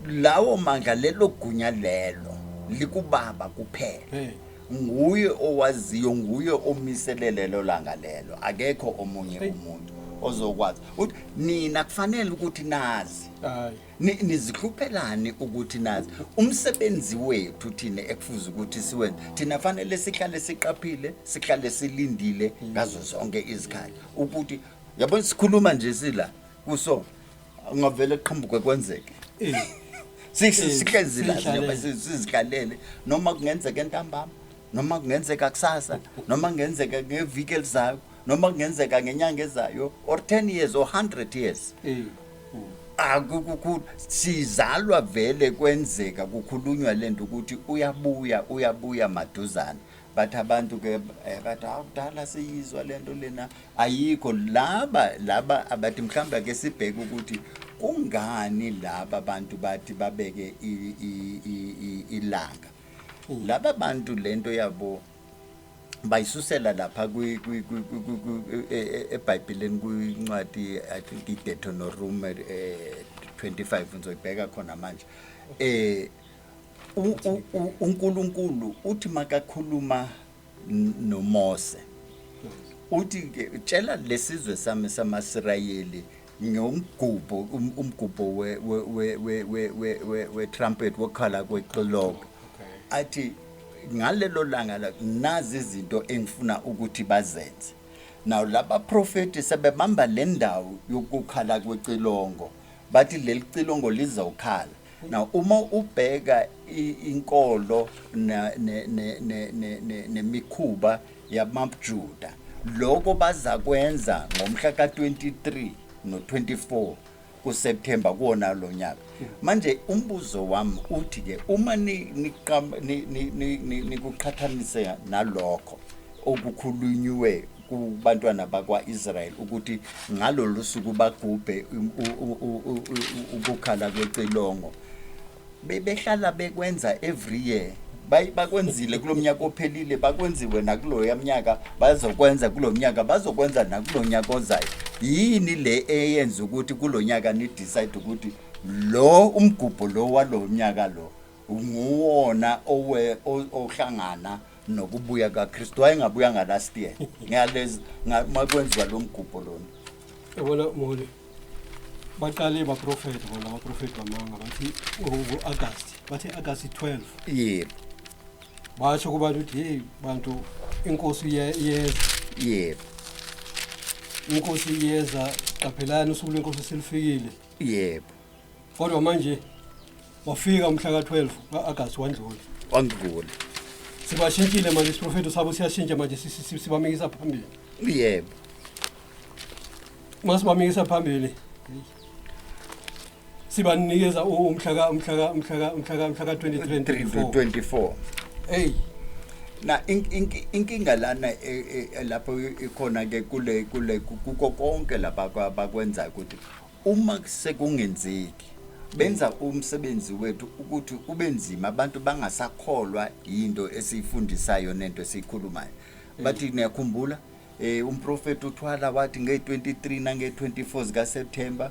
Lawo mandla lelo gunya lelo likubaba kuphela. Nguye owaziyo, nguye omiselele lo langa lelo, akekho omunye umuntu ozokwazi. Uthi nina kufanele ukuthi nazi. Hayi. Nizihluphelani ukuthi nazi umsebenzi wethu thina ekufuze ukuthi siwenze. Thina fanele sihlale siqaphile, sihlale silindile ngazo zonke izikhathi, ukuthi yabo sikhuluma nje sila kuso ungavele qhambuke kwenzeke. Sihlezi la njengoba sizihlalele, noma kungenzeka entambama, noma kungenzeka kusasa, noma kungenzeka ngeviki elizayo, noma kungenzeka ngenyanga ezayo, or 10 years or 100 years. Akukukhulu sizalwa vele kwenzeka kukhulunywa lento ukuthi uyabuya, uyabuya maduzane. Bathi abantu ke bathi awudala siyizwa lento lena ayikho. Laba abathi mhlawumbe ake sibheke ukuthi kungani laba bantu bathi babeke ilanga. Laba bantu lento yabo bayisusela lapha eBhayibhelini kwincwadi, I think iDeuteronomy 25, ngizoyibheka khona manje. uNkulunkulu uthi makakhuluma noMose, uthi ke tshela lesizwe sami samaSirayeli ngomgubho, umgubho we trumpet, wokhala kwexilongo. Athi ngalelo langa la nazi izinto engifuna ukuthi bazenze. Now laba profeti sebebamba le ndawo yokukhala kwecilongo, bathi leli cilongo lizokhala. Now uma ubheka inkolo nemikhuba yamaJuda, lokho bazakwenza ngomhla ka-23 no-24 kuSeptember kuwona lo nyaka. Manje umbuzo wami uthi ke, uma nikuqhathanise nalokho okukhulunywe kubantwana bakwa-Israel ukuthi ngalolu suku bagubhe ukukhala kwecilongo, bebehlala bekwenza every year. Bakwenzile kulo mnyaka ophelile, bakwenziwe nakuloya mnyaka, bazokwenza kulo mnyaka, bazokwenza nakulo nyaka ozayo. Yini le eyenza ukuthi kulo nyaka ni decide ukuthi lo umgubho lo walo mnyaka lo nguwona owe ohlangana nokubuya kaKristu? Wayengabuya last year ngalezi makwenziwa lo mgubho lona. Yabona Mholi, baqale baprofeti bona, abaprofeti bamanga, bathi ngo-August, bathi August 12. Basho kubantu ukuthi hey bantu, inkosi iyeza. Inkosi iyeza, qaphelani, usuku lwenkosi selifikile. Kodwa manje wafika umhla ka-12 ka-August, wandlula. Wangidlula. Sibashintshile manje, isiprofeto sabo siyashintsha manje, sibamikisa phambili. Masibamikisa phambili, sibanikeza umhla ka 23 and 24. 24. Hey. Na inkinga lana lapho ikhona ke kule kuko konke lapha bakwenza ukuthi uma sekungenzeki benza umsebenzi wethu ukuthi ube nzima, abantu bangasakholwa into esiyifundisayo nento esiyikhulumayo. Bathi niyakhumbula umprofeti uThwala wathi nge-23 nange-24 zika September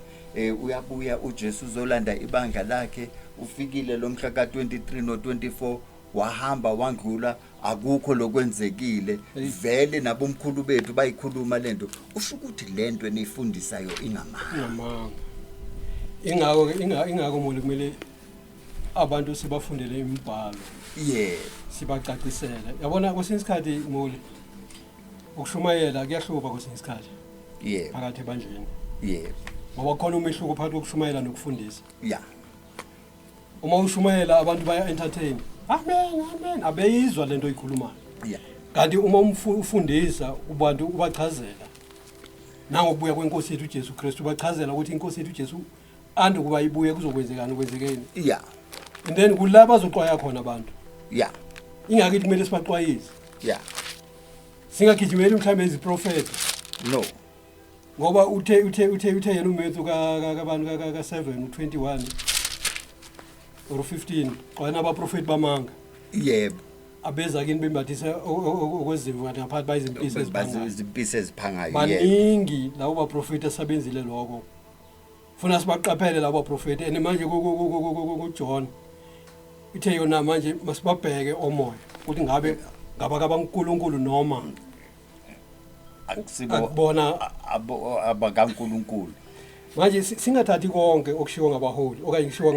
uyabuya uJesu uzolanda ibandla lakhe. Ufikile lo mhla ka-23 no-24, wahamba wandlula, akukho lokwenzekile. Vele nabomkhulu bethu bayikhuluma lento. Usho ukuthi lento eniyifundisayo ingamanga. Ingamanga. Ingakho ke ingakho Mholi kumele abantu sibafundele imibhalo. Sibacacisele. Yabona kwesinye isikhathi Mholi, ukushumayela kuyahluka kwesinye isikhathi. Phakathi ebandleni. Ngoba khona umehluko phakathi kokushumayela nokufundisa. Uma ushumayela abantu baya entertain. Amen, amen. Abeyizwa lento oyikhulumayo. Kanti uma ufundisa kubantu ubachazela nangokubuya kwenkosi yethu uJesu Kristu, ubachazela ukuthi inkosi yethu uJesu ande kuba ibuye kuzokwenzekani, kwenzekeni. And then kulaba bazoxwaya khona abantu. Ingakithi kumele sibaxwayise. Singagijimeli mhlambe iziprofeto. No. Ngoba uthe yena uMatthew kabantu ka 7 u21 or 15, xwayana abaprofeti bamanga. Abeza kini bembathisa okwezimvu kanti ngaphansi bayizimpisi eziphangayo. Izimpisi eziphangayo, yebo. Baningi labo baprofeti asebenzile lokho. Funa sibaqaphele labo baprofeti. And manje kuJohn ithe yona manje masibabheke omoya ukuthi ngabe NgabakabaNkulunkulu noma Akusibo akubona abakaNkulunkulu. Manje singathathi konke okushiwo ngabaholi okanye kushiwo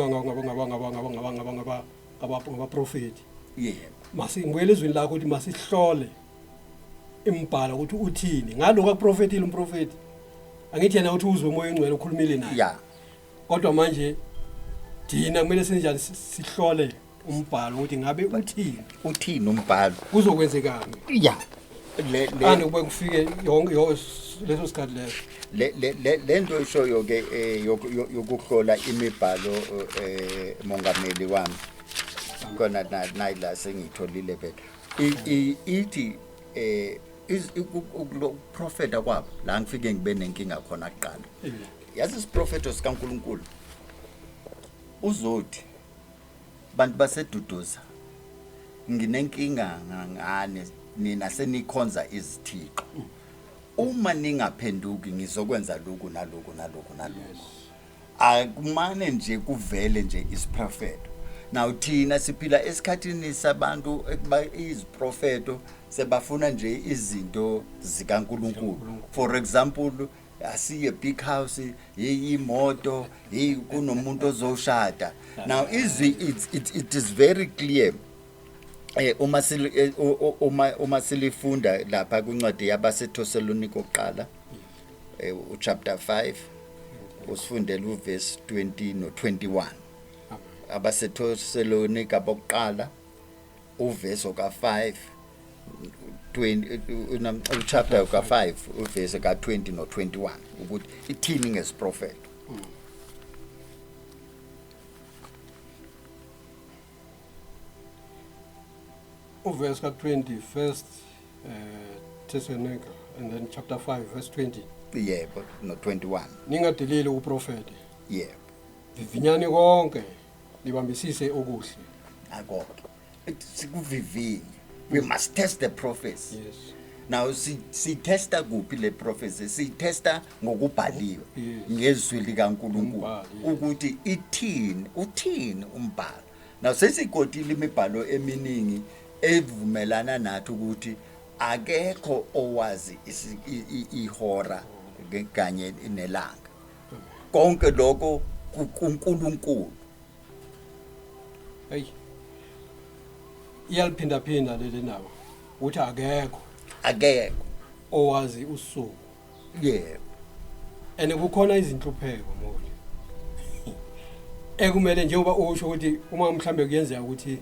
ngabaprofeti. Yebo. Masingibuyele ezwini lakho ukuthi masihlole imibhalo ukuthi uthini ngalokho akuprofetile umprofeti. Angithi yena uthi uzwe umoya ongcwele ukhulumile naye. Ya. Kodwa manje thina kumele senjani sihlole umbhalo ukuthi ngabe uthini. Uthini umbhalo? Kuzokwenzekani? Ya. Le Ande kube kufike yonke leso sikhathi leso. Le nto ishoyo ke yokuhlola imibhalo, mongameli wami, khona nayi la sengiyitholile phela. Ithi ukuprofeta kwabo la ngifike ngibe nenkinga khona kuqala. Yazi isiprofeto sikaNkulunkulu uzothi bantu baseDuduza, nginenkinga ngane nina senikhonza izithixo, uma ningaphenduki ngizokwenza lokhu naloku naloku naloku. Akumane nje kuvele nje isiprofeto. Now thina siphila esikhathini sabantu ekuba iziprofeto sebafuna nje izinto zikaNkulunkulu. For example, asiye big house, imoto, hey kunomuntu ozoshada. Now izwi it is very clear. Uma silifunda lapha kwincwadi yabaseThesalonika oqala, uchapter 5, usifundela uverse 20 no 21. AbaseThesalonika bokuqala uverse ka5 20, uchapter ka5 uverse ka20 no 21, ukuthi ithini ngesiprofeto. Uverse ka20, first Thessalonica and then chapter 5 verse 20. Yebo, no 21. Ningadeleli uprofeti. Yebo. Vivinyani konke, nibambisise okuhle. Akonke sikuvivinye. We must test the prophecy. Now si testa kuphi le prophecy? Si testa ngokubhaliwe, ngezwi likaNkulunkulu, Umbhalo, yes. ukuthi ithini, uthini umbhalo. Now sesigodile imibhalo eminingi evumelana nathi ukuthi akekho owazi ihora kanye nelanga. Konke lokho kuNkulunkulu. Hey. Iyaliphinda phinda leli ndaba ukuthi akekho akekho owazi usuku. Yebo. Ene kukhona izinhlupheko moli ekumele, njengoba usho ukuthi uma mhlambe kuyenzeka ukuthi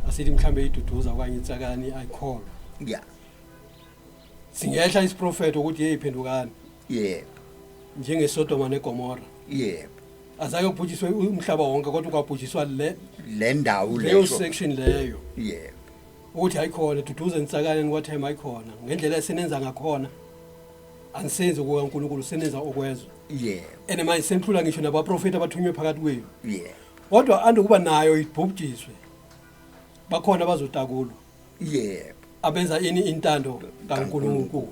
asithi mhlambe iDuduza okanye iTsakani ayikholwa, singehla isiprofeto ukuthi hey, phendukani. NjengeSodoma neGomora. Azange kubhujiswe umhlaba wonke, kodwa kwabhujiswa le le ndawo leyo leyo section leyo. Ukuthi ayikhona Duduza, niTsakane, nikwaThema, ayikhona ngendlela esenenza ngakhona. Anisenzi kukaNkulunkulu, senenza okwezwe. And manje senihlula ngisho nabaprofeti abathunywe phakathi kwenu. Kodwa ande kuba nayo ibhubhujiswe, bakhona abazotakulwa, abenza ini? Intando kaNkulunkulu.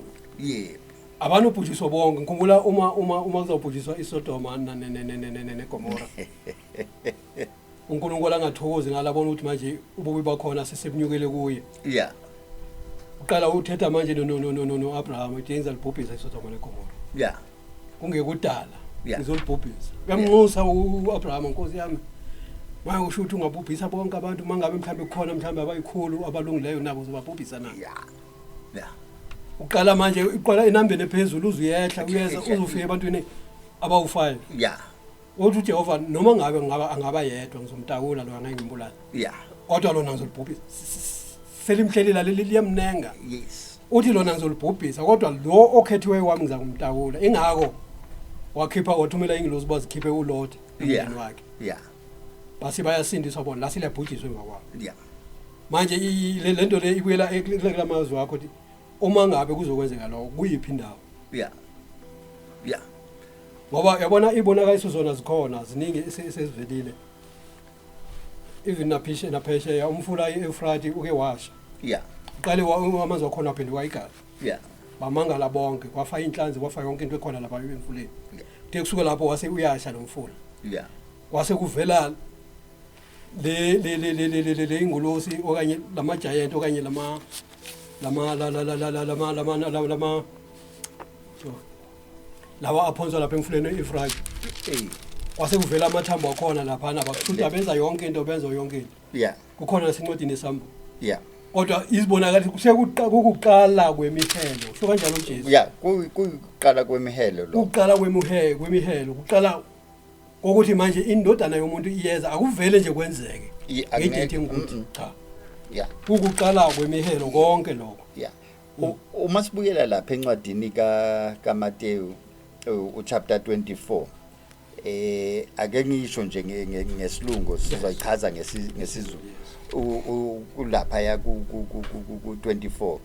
Abanobhujiswa bonke. Ngikhumbula uma kuzawubhujiswa iSodoma neGomora, uNkulunkulu angathokozi ngalabona ukuthi manje ububi bakhona sesebunyukele kuye. Uqala uthetha manje no no no no no Abraham, uthi yenza libhubhisa iSodoma neGomora. Kungekudala ngizolibhubhisa. Uyamnxusa uAbraham, Nkosi yami, manje usho ukuthi ungabhubhisa bonke abantu, mangabe mhlambe kukhona mhlambe abayikhulu abalungileyo, nabo uzobabhubhisa na? yeah yeah Uqala manje, uqala enambeni ephezulu, uzuyehla, uyeza, uzufika ebantwini abawu5. Uthi uJehova, noma ngabe ngaba angaba yedwa, ngizomtakula lo, angeke ngimbulale. Kodwa lona ngizolibhubhisa. Selimhleli la, leli liyamnenga. Uthi lona ngizolibhubhisa, kodwa lo okhethiweyo wami ngizakumtakula. Ingakho wakhipha, wathumela ingilosi bazikhiphe uLot nomndeni wakhe. Base bayasindiswa bona, la seliyabhujiswa emva kwabo. Manje le nto le ibuyela kulamazwi akho ukuthi uma ngabe kuzokwenzeka lokho, kuyiphi indawo? yeah yeah Ngoba yabona, ibonakaliso zona zikhona ziningi esezivelile, even naphesheya umfula i-Euphrates uke washa. Uqale amanzi wakhona aphenduka igazi. Bamangala bonke, kwafa inhlanzi, kwafa yonke into ekhona lapha emfuleni. Kuthi kusuka lapho wase uyasha lo mfula. Kwase kuvela Le le le le le le le ingulosi okanye lama giant okanye lama lama la la la la la lama lama lama lama lawa aphonswa lapha emfuleni eEfrayim. Kwase kuvela amathambo akhona laphana, bakushutha, benza yonke into, benza yonke into. Kukhona nasencwadini yesambulo. Kodwa izibonakaliso kusekuqala kwemihelo, usho kanjalo uJesu. Yeah, kuqala kwemihelo lo. Kuqala kwemihelo, kuqala kokuthi manje indodana yomuntu iyeza, akuvele nje kwenzeke ngedate engukuthi cha. Kukuqala kwemihelo konke lokho. Yeah. Uma sibuyela lapha encwadini kaMateyu uchapter 24, ake ngisho nje ngesilungu, sizoyichaza ngesiZulu. Kulapha ya ku 24,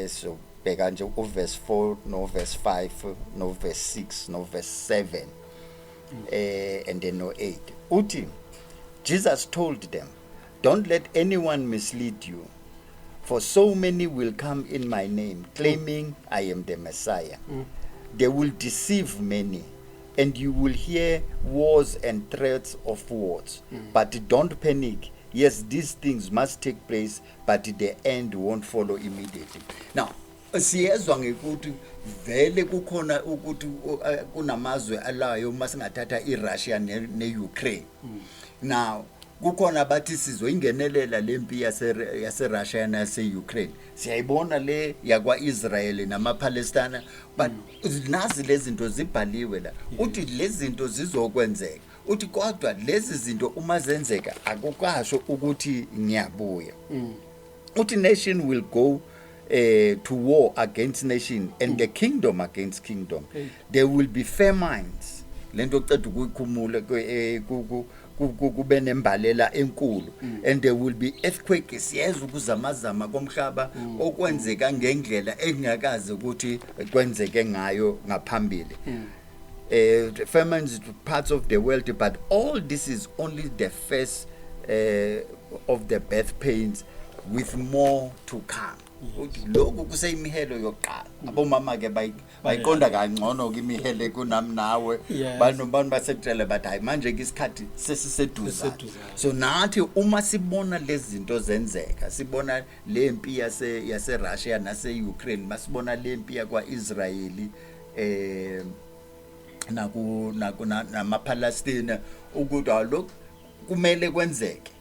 so bheka nje uverse 4 no verse 5 no verse 6 no verse 7 and then no 8. Uthi Jesus told them, "Don't let anyone mislead you, for so many will come in my name, claiming I am the Messiah. They will deceive many, and you will hear wars and threats of wars. But don't panic. Yes, these things must take place, but the end won't follow immediately." Now, siyezwa ngekuthi vele kukhona ukuthi kunamazwe alayo, uma singathatha iRussia neUkraine. Now kukhona bathi sizoyingenelela lempi yase Russia nase Ukraine. Siyayibona le yakwa Israel namaPalestina, but nazi lezi zinto zibhaliwe la. Uthi lezi zinto zizokwenzeka. Uthi kodwa lezi zinto uma zenzeka akukasho ukuthi ngiyabuya. Uthi nation will go to war against nation and the kingdom against kingdom. There will be famines. Lento oceda ukuyikhumula, kube nembalela enkulu, and there will be earthquakes. Siyezwa ukuzamazama komhlaba okwenzeka ngendlela engakaze ukuthi kwenzeke ngayo ngaphambili. Famines to parts of the world, but all this is only the first of the birth pains, with more to come. Uthi lokhu kuseyimihelo yokuqala. Abomama ke bayiqonda kangcono ke imihele kunami nawe. Bantu basekutshela bathi, "Hayi, manje ke isikhathi sesiseduzane." Sesiseduzane. So nathi uma sibona lezi zinto zenzeka, sibona le mpi yase Russia nase Ukraine, masibona le mpi yakwa Israeli naku namaPalestina, ukuthi lokhu kumele kwenzeke,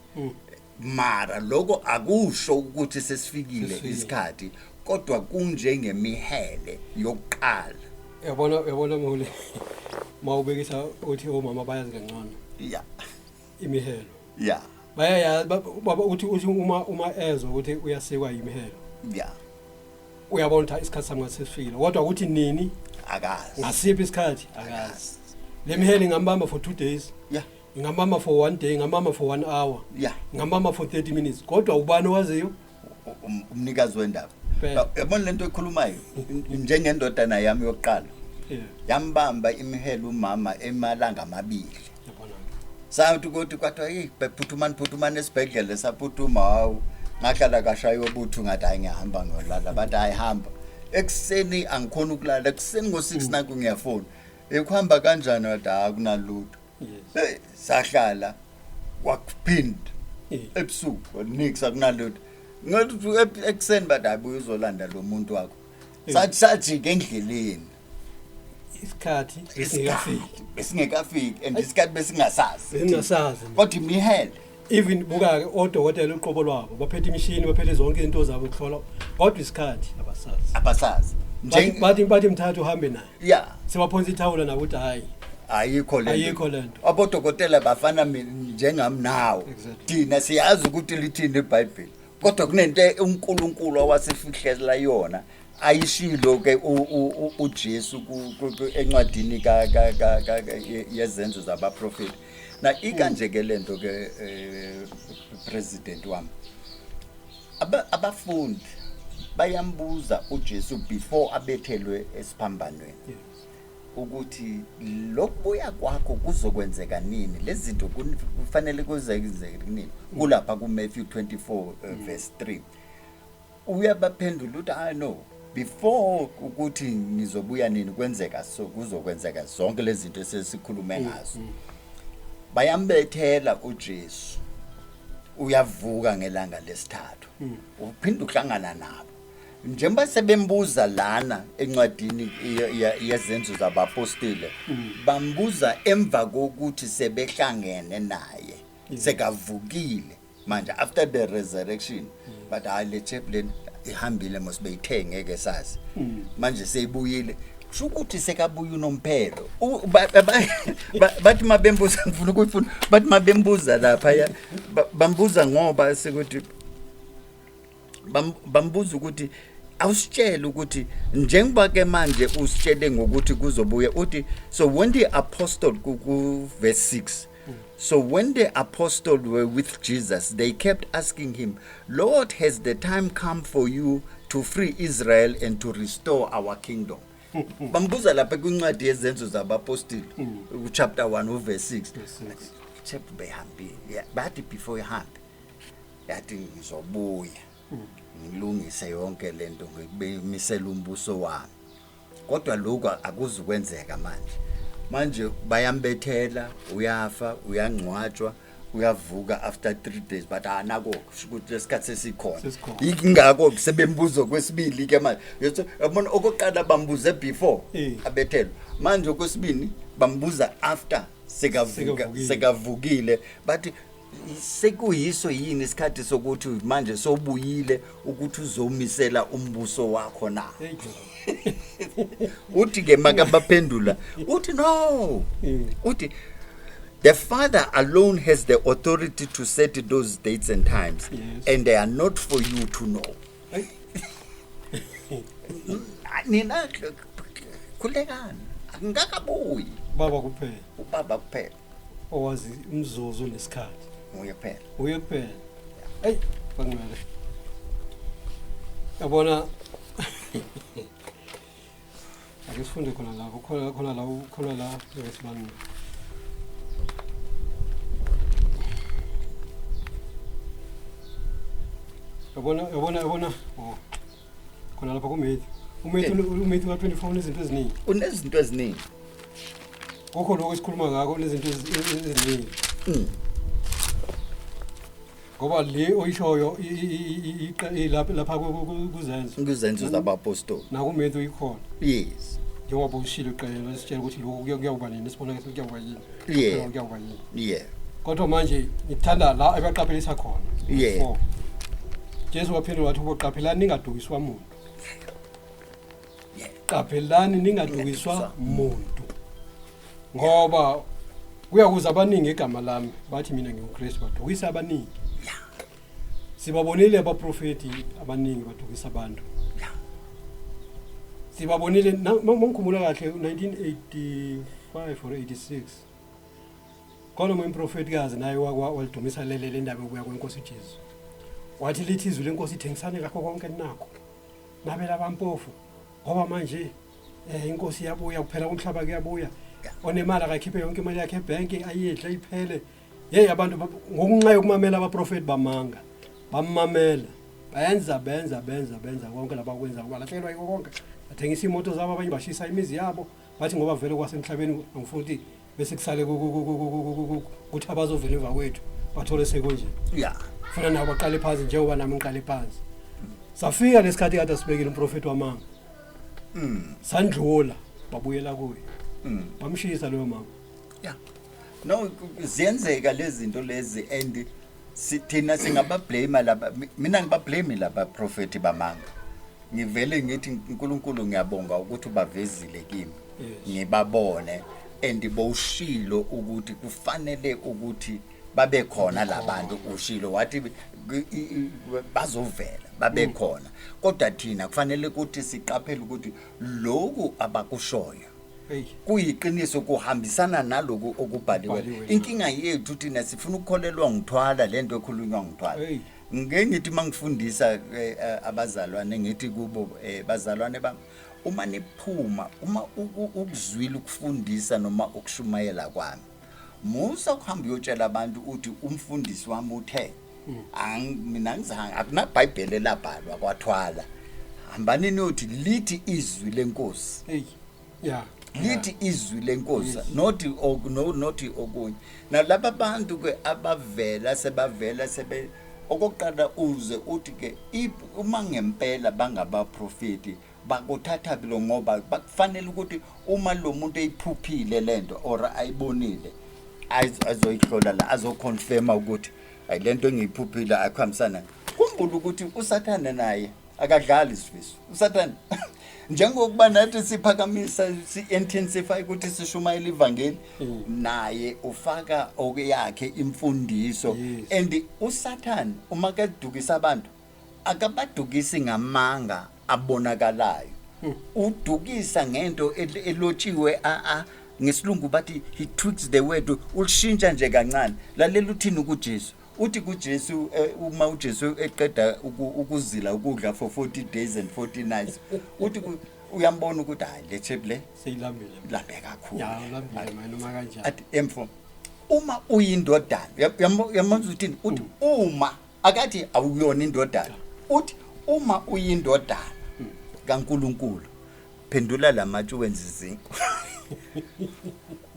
mara lokho akusho ukuthi sesifikile Sesifikile. isikhathi, kodwa kunjengemihele yokuqala. Yabona mholi, mawubekisa uthi omama bayazi kangcono imihelo. Bayayazi, uthi uma ezwa ukuthi uyasikwa imihelo, uyabona ukuthi isikhathi sami ngasesifikile, kodwa ukuthi nini, akazi, ngasiphi isikhathi akazi. Le mihelo ingambamba for 2 days, ingambamba for 1 day, ingambamba for 1 hour, ingambamba for 30 minutes, kodwa ubani owaziyo? Umnikazi wendaba. Phela. Yabona lento ekhulumayo, njengendodana yami yokuqala, yambamba imihelo umama emalanga amabili. Yabona. Sathi ukuthi kwathiwa, "Hey, phuthumani, phuthumani esibhedlela." Saphuthuma, hawu, ngahlala kashaya obuthu, ngathi, "Hayi, ngiyahamba ngiyolala." Bathi, "Hayi, hamba." Ekuseni angikhona ukulala, ekuseni ngo-6 nakho ngiyafona, ekuhamba kanjani? Wathi, "Hayi, kunalutho." Hey, sahlala, kwakuphinda ebusuku, nix, akunalutho. Ngathi ekuseni bathi, "Hayi, buya uzolanda lo muntu wakho." Sathi sajika endleleni. Isikhathi singekafiki. Besingekafiki, and isikhathi besingasazi. Besingasazi. Kodwa imihele. Even buka-ke odokotela uqobo lwabo, baphethe imishini, baphethe zonke izinto zabo ukuhlola, kodwa isikhathi abasazi. Abasazi. Bathi mthatha uhambe naye. Sebaphonsa ithawula nabo ukuthi hayi, Ayikho lento. Ayikho lento. Abodokotela bafana njengami nawe. Thina siyazi ukuthi lithini iBhayibheli, kodwa kunento uNkulunkulu awasifihlela yona, ayishilo ke uJesu encwadini yezenzo zabaprofeti. Na ikanje ke lento ke, president wami, abafundi bayambuza uJesu before abethelwe esiphambanweni ukuthi lokubuya kwakho kuzokwenzeka nini, lezi zinto kufanele kuzenzeke nini. Kulapha ku Matthew 24, verse 3, uyabaphendula uthi, "I know before ukuthi ngizobuya nini kwenzeka, so kuzokwenzeka zonke lezi zinto esesikhulume ngazo." Bayambethela uJesu. Uyavuka ngelanga lesithathu, uphinda uhlangana nabo njengoba sebembuza lana encwadini yezenzo zabapostile. Bambuza emva kokuthi sebehlangene naye, sekavukile manje, after the resurrection. But hayi, le chap lena ihambile mos, beyithenge ke sazi manje seyibuyile, kusho ukuthi sekabuya unomphelo. Bathi mabembuza, ngifuna ukuyifuna, bathi mabembuza lapha ya bambuza ngoba sekuthi bambuza ukuthi awusitshele ukuthi njengoba ke manje usitshele ngokuthi kuzobuya, uthi so when the apostle, ku verse 6, "So when the apostle were with Jesus, they kept asking him, 'Lord, has the time come for you to free Israel and to restore our kingdom?'" Bambuza lapha kwincwadi yezenzo zabapostile, chapter 1 verse 6. Verse 6. Chap behambile. Yeah, bathi before ihambe yathi, "Ngizobuya ngilungise yonke lento, ngikumisela umbuso wami, kodwa lokhu akuzukwenzeka manje." Manje bayambethela, uyafa, uyangcwatshwa, uyavuka after 3 days, but anako kusho ukuthi lesikhathi sesikhona. Sesikhona. Ingakho sebembuzo kwesibili ke manje. Yabona, okokuqala bambuze before abethelwa, manje okwesibini bambuza after sekavuka. Sekavukile. Sekavukile, bathi sekuyiso yini isikhathi sokuthi manje sobuyile ukuthi uzomisela umbuso wakho na? Hey. Uthi ke makabaphendula, uthi no, uthi the Father alone has the authority to set those dates and times and they are not for you to know. Hey. Nina khulekani, angikakabuyi. Baba kuphela. Ubaba kuphela. Owazi umzuzu nesikhathi. Nguye kuphela. Uye kuphela. Hey, bangcwele, yabona, ake sifunde khona la, khona khona la, khona la wesibani. Yabona, yabona, yabona, oh, khona lapha kuMatthew, uMatthew, uMatthew ka-24 unezinto eziningi. Unezinto eziningi. Kukho lokho esikhuluma ngakho, nezinto eziningi. Ngoba le oyishoyo lapha kuzenzo. Kuzenzo zabapostoli. NakuMatthew ikhona. Yes. Njengoba ushilo uqele sitshela ukuthi lokhu kuyawuba nini, sibona ukuthi kuyawuba yini. Kuyawuba yini. Kodwa manje ngithanda la ebaqaphelisa khona. Four. Jesu waphendula wathi kubo, "Qaphelani ningadukiswa muntu." Qaphelani ningadukiswa Ningadukiswa. muntu, ngoba kuyakuza abaningi egama lami, bathi, 'Mina nginguKristu,' badukisa abaningi. Sibabonile abaprofeti abaningi badukisa abantu. Sibabonile. Mangikhumbula kahle, 1985 or 86, khona omunye umprofetikazi naye walidumisa lele le ndaba yokubuya kwenkosi uJesu. Wathi lithi izwi lenkosi, "Thengisane ngakho konke ninakho, nabela abampofu, ngoba manje inkosi iyabuya, kuphela komhlaba kuyabuya. Onemali akakhiphe yonke imali yakhe ebhenki, ayidle iphele." Hey, abantu ngokunxa yokumamela abaprofeti bamanga, bamamela, benza benza benza benza konke labakwenza, balahlekelwa yiko konke, bathengisa imoto zabo, abanye bashisa imizi yabo, bathi ngoba vele kwasemhlabeni angifuni ukuthi bese kusale kuthi abazovela emva kwethu bathole sekunje. Funa nabo baqale phansi njengoba nami ngiqale phansi. Safika lesikhathi kade sibekile umprofeti wamanga, sandlula, babuyela kuye, bamshisa loyo mama. Yeah, no, ziyenzeka lezi zinto lezi and thina singabablame laba. Mina ngibablame laba prophet bamanga. Ngivele ngithi, uNkulunkulu ngiyabonga ukuthi ubavezile kimi, ngibabone, and bowushilo ukuthi kufanele ukuthi babe khona labantu. Ushilo wathi bazovela babe khona, kodwa thina kufanele ukuthi siqaphele ukuthi lokhu abakushoyo Hey. Kuyiqiniso, kuhambisana naloku okubhaliwe. Kubhaliwe. Inkinga yethu thina sifuna ukukholelwa ngithwala lento ekhulunywa ngithwala. Hey. Ngeke ngithi mangifundisa abazalwane, ngithi kubo, "Bazalwane bami, uma niphuma, uma ukuzwila ukufundisa noma ukushumayela kwami, musa ukuhamba uyotshela abantu uthi umfundisi wami uthe. Mina ngizange, akunabhayibheli elabhalwa kwathwala. Hambani niyothi lithi izwi lenkosi." Hey, yeah. Lithi izwi lenkosi, not no, not okunye. Na laba bantu ke abavela sebavela sebe okokuqala uze uthi ke uma ngempela bangabaprofeti bakuthatha lo, ngoba bakufanele ukuthi uma lo muntu eyiphuphile lento or ayibonile, azoyihlola la, azoconfirma ukuthi ayi, lento engiyiphuphile akuhambisana. Khumbula ukuthi uSathane naye akadlali isifiso. USathane, njengokuba nathi siphakamisa, si-intensify ukuthi sishumayele ivangeli, naye ufaka okuyakhe imfundiso. And uSathane uma kedukisa abantu, akabadukisi ngamanga abonakalayo, udukisa ngento elotshiwe. A ngesilungu bathi he tweaks the word, ulishintsha nje kancane. Lalela uthini kuJesu. Uthi kuJesu, uma uJesu eqeda ukuzila ukudla for 40 days and 40 nights, uthi uyambona ukuthi hayi, le chap le seyilambile. Lambe kakhulu. Ya, ulambile manje noma kanjani. Athi emfo, uma uyindodana, uyamuzwa uthini? Uthi uma, akathi awuyona indodana, uthi uma uyindodana kaNkuluNkulu, phendula lamatshe wenze izinkwa.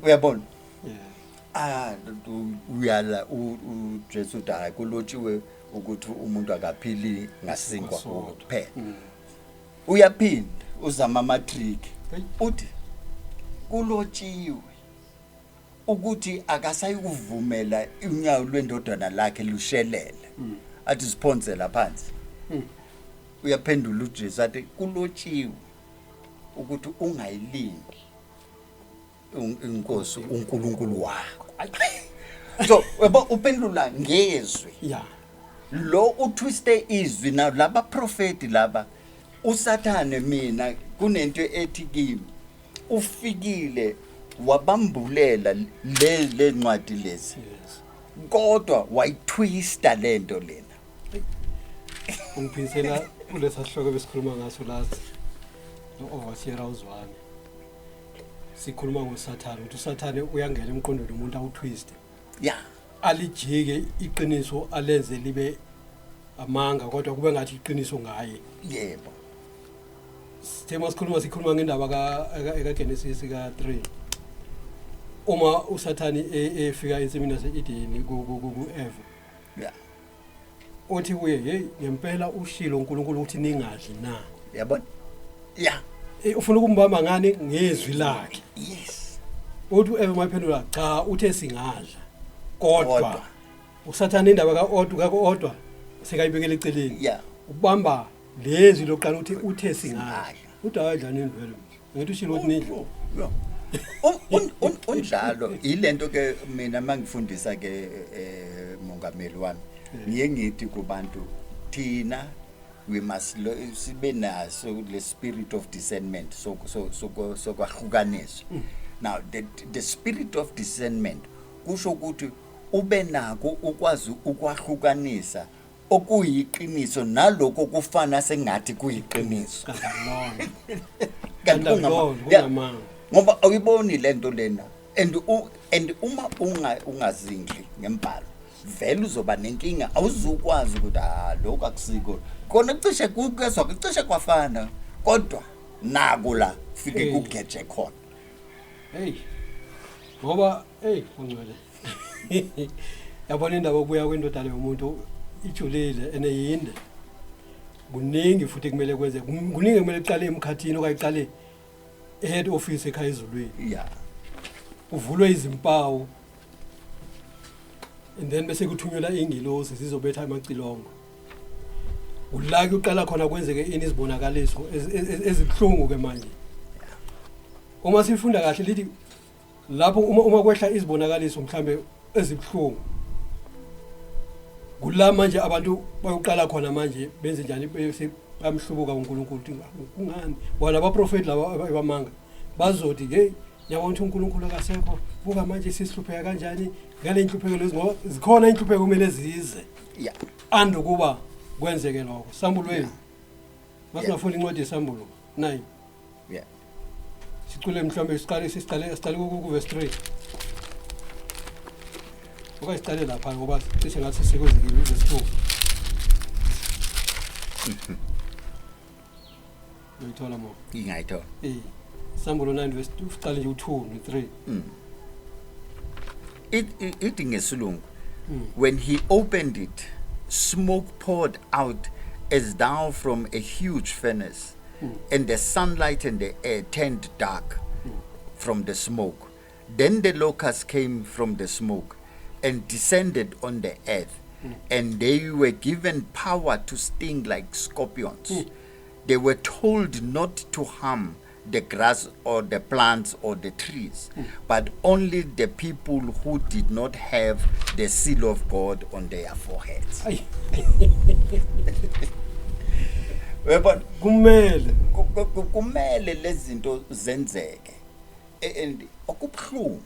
Uyabona? Yeah. Ah, uyala uJesu, uthi hayi, kulotshiwe ukuthi umuntu akaphili ngasinkwa sodwa. Kuphela. Uyaphinda uzama ama-trick. Hey. Uthi kulotshiwe ukuthi akasayikuvumela unyawo lwendodana lakhe lushelele. Athi siphonsela phansi. Uyaphendula uJesu athi kulotshiwe ukuthi ungayilingi inkosi uNkulunkulu wakho. So yabo, uphendula ngezwi. Lo utwiste izwi na laba profeti laba. USathane, mina kunento ethi kimi, ufikile wabambulela le ncwadi lezi, kodwa wayitwista lento lena. Ungiphinsela kulesa sihloko besikhuluma ngaso last no-overseer uZwane, sikhuluma ngoSathane, ukuthi uSathane uyangena emqondweni womuntu awutwiste, alijike iqiniso, alenze libe amanga, kodwa kube ngathi iqiniso ngaye. Sithe masikhuluma, sikhuluma ngendaba ekaGenesis ka-3, uma uSathane efika ensimini yase-Edeni ku-Eva, uthi kuye, "Hey, ngempela ushilo uNkulunkulu ukuthi ningadli na?" Yabona, ya. Ufuna ukumbamba ngani? Ngezwi lakhe. Uthi u-Eva mayiphendula, "Cha, uthe singadla, kodwa." Kodwa. USathane indaba kaodwa kakodwa sekayibekela eceleni, ubamba lezwi lokuqala, uthi uthe singadla. Singadla. Uthi, "Hayi, dlani vele, ngithi ushilo ukuthi nidle." Yeah. Unjalo ilento ke. Mina mangifundisa ke, mongameli wami, ngiye ngithi kubantu, thina we must sibe naso le spirit of discernment, so sokwahlukaniswa. Now the spirit of discernment kusho ukuthi ube nako ukwazi ukwahlukanisa okuyiqiniso naloko kufana sengathi kuyiqiniso. Kanti akulona. Kanti Kanti akulona, Yeah. kungamanga. Ngoba awuyiboni lento lena, and uma ungazindli ngembhalo, vele uzoba nenkinga, awuzukwazi ukuthi ah, lokhu akusiko kona, cishe kukezwa, cishe kwafana, kodwa naku la fike kugeje khona. Hey, ngoba hey, ungcwele, yabona indaba yokubuya kwendodana yomuntu ijulile eneyinde, kuningi futhi kumele kwenze, kuningi kumele kuqale emkhathini okanye iqale head office ekhaya ezulwini, kuvulwe izimpawu and then bese kuthunyelwa ingilosi zizobetha amacilongo. Ula kuqala khona kwenzeke ini? Izibonakaliso ezibuhlungu ke manje. Uma sifunda kahle, lithi lapho uma kwehla izibonakaliso mhlambe ezibuhlungu, kula manje abantu bayoqala khona manje benze njani? Bese bayamhlubuka uNkulunkulu, ukuthi kungani bona abaprofeti laba abamanga bazothi, "Hey, yabona ukuthi uNkulunkulu akasekho, buka manje sisihlupheka kanjani ngale inhlupheko lezi," ngoba zikhona inhlupheko kumele zize andukuba kwenzeke lokho. Sambulweni, masingafunda incwadi yeSambulo 9, sicule mhlawumbe siqale siqale ku verse 3, okanye siqale lapha ngoba cishe ngathi sekwenzekile, u-verse 2. Uyithola mo? Ngingayithola. Eh. Sambulo 9 verse 2, uqale nje u2 no3. Ithi ngesilungu, when he opened it, smoke poured out as though from a huge furnace, and the sunlight and the air turned dark from the smoke. Then the locusts came from the smoke and descended on the earth, and they were given power to sting like scorpions. They were told not to harm the grass or the plants or the trees, but only the people who did not have the seal of God on their foreheads. Ayi. Uyabona, Kumele kumele lezi zinto zenzeke. And okubuhlungu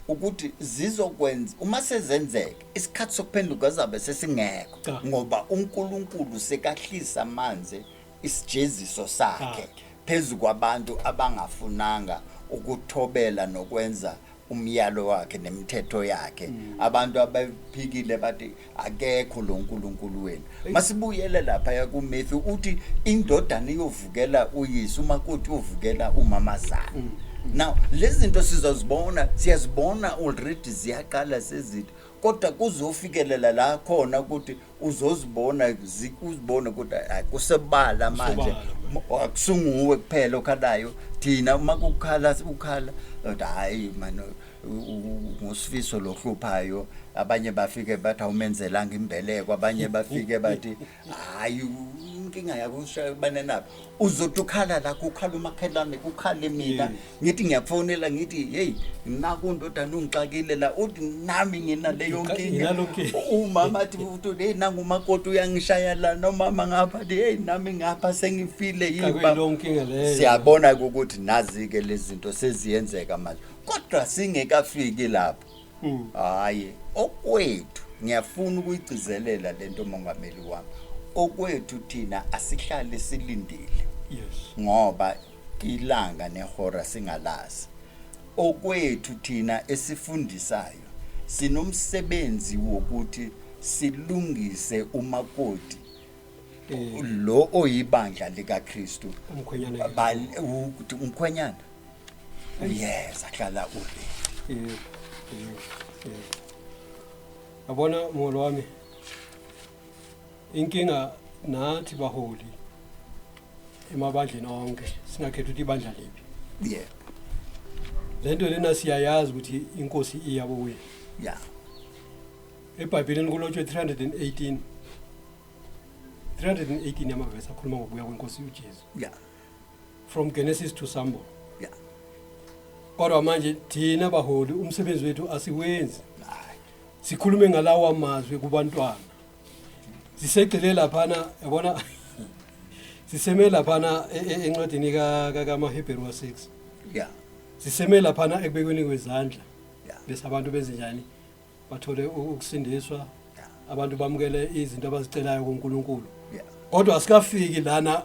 ukuthi zizokwenza uma sezenzeka, isikhathi sokuphenduka zabe sesingekho, Cha. ngoba uNkulunkulu sekahlisa amanzi isijeziso sakhe Sakhe. phezu kwabantu abangafunanga ukuthobela nokwenza umyalo wakhe nemithetho yakhe, abantu abaphikile bathi akekho lo nkulunkulu wenu. Masibuyele lapha kuMatthew, uthi indodana iyovukela uyise, umakoti uyovukela umamazala. Now lezi zinto sizozibona, siyazibona already, ziyaqala sezithi, kodwa kuzofikelela la khona ukuthi uzozibona, uzibone ukuthi hayi, kusebala manje. Kusobala. Akusunguwe kuphela okhalayo, thina uma kukhala ukhala uthi hayi man, nguSifiso lohluphayo. Abanye bafike bathi awumenzelanga imbeleko, abanye bafike bathi hayi, inkinga yakho ushayabane nabo. Uzothi ukhala la, kukhala umakhelwane, kukhale mina. Ngithi ngiyakufonela, ngithi hey, nakundodana ungixakile la, uthi nami nginaleyo nkinga. Nginalo nkinga. Umama athi futhi hey, nangumakoti uyangishaya la, nomama ngapha athi hey, nami ngapha sengifile Xakwe yimba. yileyo nkinga leyo. Siyabona ukuthi nazi-ke lezi zinto seziyenzeka manje, kodwa singekafiki lapho. Hayi, okwethu ngiyafuna ukuyigcizelela lento, mongameli wami, okwethu thina asihlale silindile, ngoba ilanga nehora singalazi. Okwethu thina esifundisayo sinomsebenzi wokuthi silungise umakoti lo oyibandla likaKristu. Umkhwenyana. Ukuthi umkhwenyana yes ahlala uready. Yebo. Yabona mholo wami, inkinga nathi baholi emabandleni onke, singakhetha ukuthi ibandla liphi, lento lena siyayazi ukuthi inkosi iyabuya. EBhayibhelini kulotshwe 318 318 yamavesi akhuluma ngokubuya kwenkosi uJesu, from Genesis to Sambulo. Kodwa manje thina baholi umsebenzi wethu asiwenzi. Hayi. Sikhulume ngalawa mazwi kubantwana, sisegcile laphana, yabona, siseme laphana encwadini kaMahebheru wa-6. Siseme laphana ekubekweni kwezandla, bese abantu benze njani? Bathole ukusindiswa, abantu bamukele izinto abazicelayo kuNkulunkulu. Kodwa asikafiki lana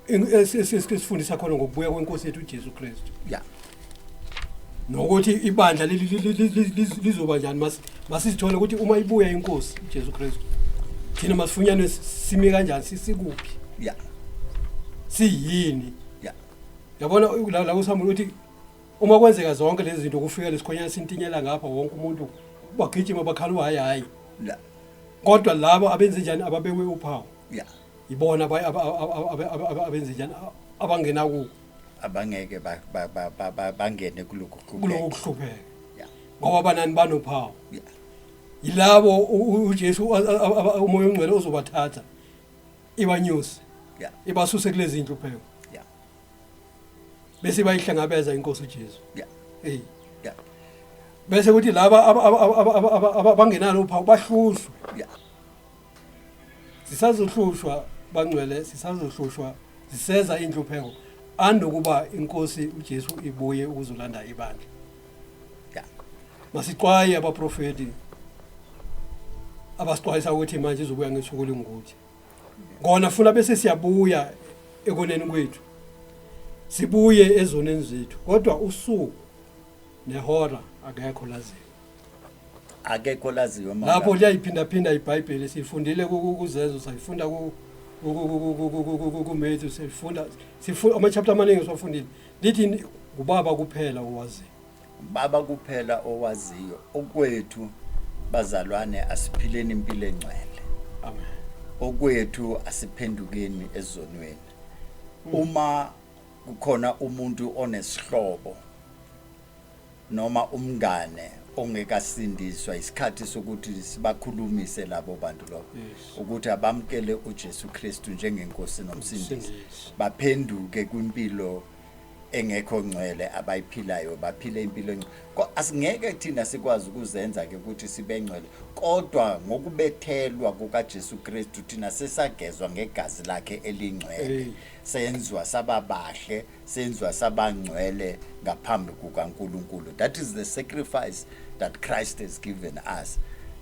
esifundisa khona ngokubuya kwenkosi yethu uJesu Kristu, nokuthi ibandla lizoba njani. Masizithole ukuthi uma ibuya inkosi uJesu Kristu, thina masifunyanwe sime kanjani, sikuphi, siyini? Yabona, la kuSambulo ukuthi uma kwenzeka zonke lezi zinto, kufika lesikhonyana sintinyela ngapha, wonke umuntu bagijima bakhala hayi hayi. Kodwa labo abenze njani? Ababekwe uphawu, ibona abenze njani? Abangena kuko. Abangeke bangene kulokhu kuloko kuhlupheka, ngoba banani? Banophawu. Yilabo uJesu umoya ongcwele ozobathatha ibanyuse, ibasuse kulezi inhlupheko, bese bayihlangabeza inkosi uJesu. Hey, bese kuthi laba abangenalo uphawu bahlushwe. Sisazohlushwa bangcwele, sisazohlushwa, siseza inhlupheko andokuba inkosi uJesu ibuye ukuzolanda ibandla. Masixwaye abaprofeti abasixwayisa ukuthi manje izobuya ngesuku lingukuthi kona funa, bese siyabuya ekoneni kwethu, sibuye ezoneni zethu, kodwa usuku nehora akekho laziyo. Akekho laziyo. Lapho liyayiphindaphinda iBhayibheli, sifundile kuZenzo, sayifunda kuMatthew, sifunda sifunda ama-chapter amaningi siwafundile, lithi ubaba kuphela owaziyo. Baba kuphela owaziyo. Okwethu bazalwane, asiphileni impilo engcwele. Amen. Okwethu asiphendukeni ezonweni. Uma kukhona umuntu onesihlobo noma umngane ongekasindiswa, isikhathi sokuthi sibakhulumise labo bantu lokho ukuthi abamkele uJesu Kristu njengenkosi nomsindisi, Umsindisi. Baphenduke kwimpilo engekho ngcwele abayiphilayo, baphile impilo engcwele. Asingeke thina sikwazi ukuzenza ke ukuthi sibe ngcwele, kodwa ngokubethelwa kukaJesu Kristu thina sesagezwa ngegazi lakhe elingcwele. Hey. Senziwa sababahle, senziwa sabangcwele ngaphambi kukaNkuluNkulu. That is the sacrifice that Christ has given us.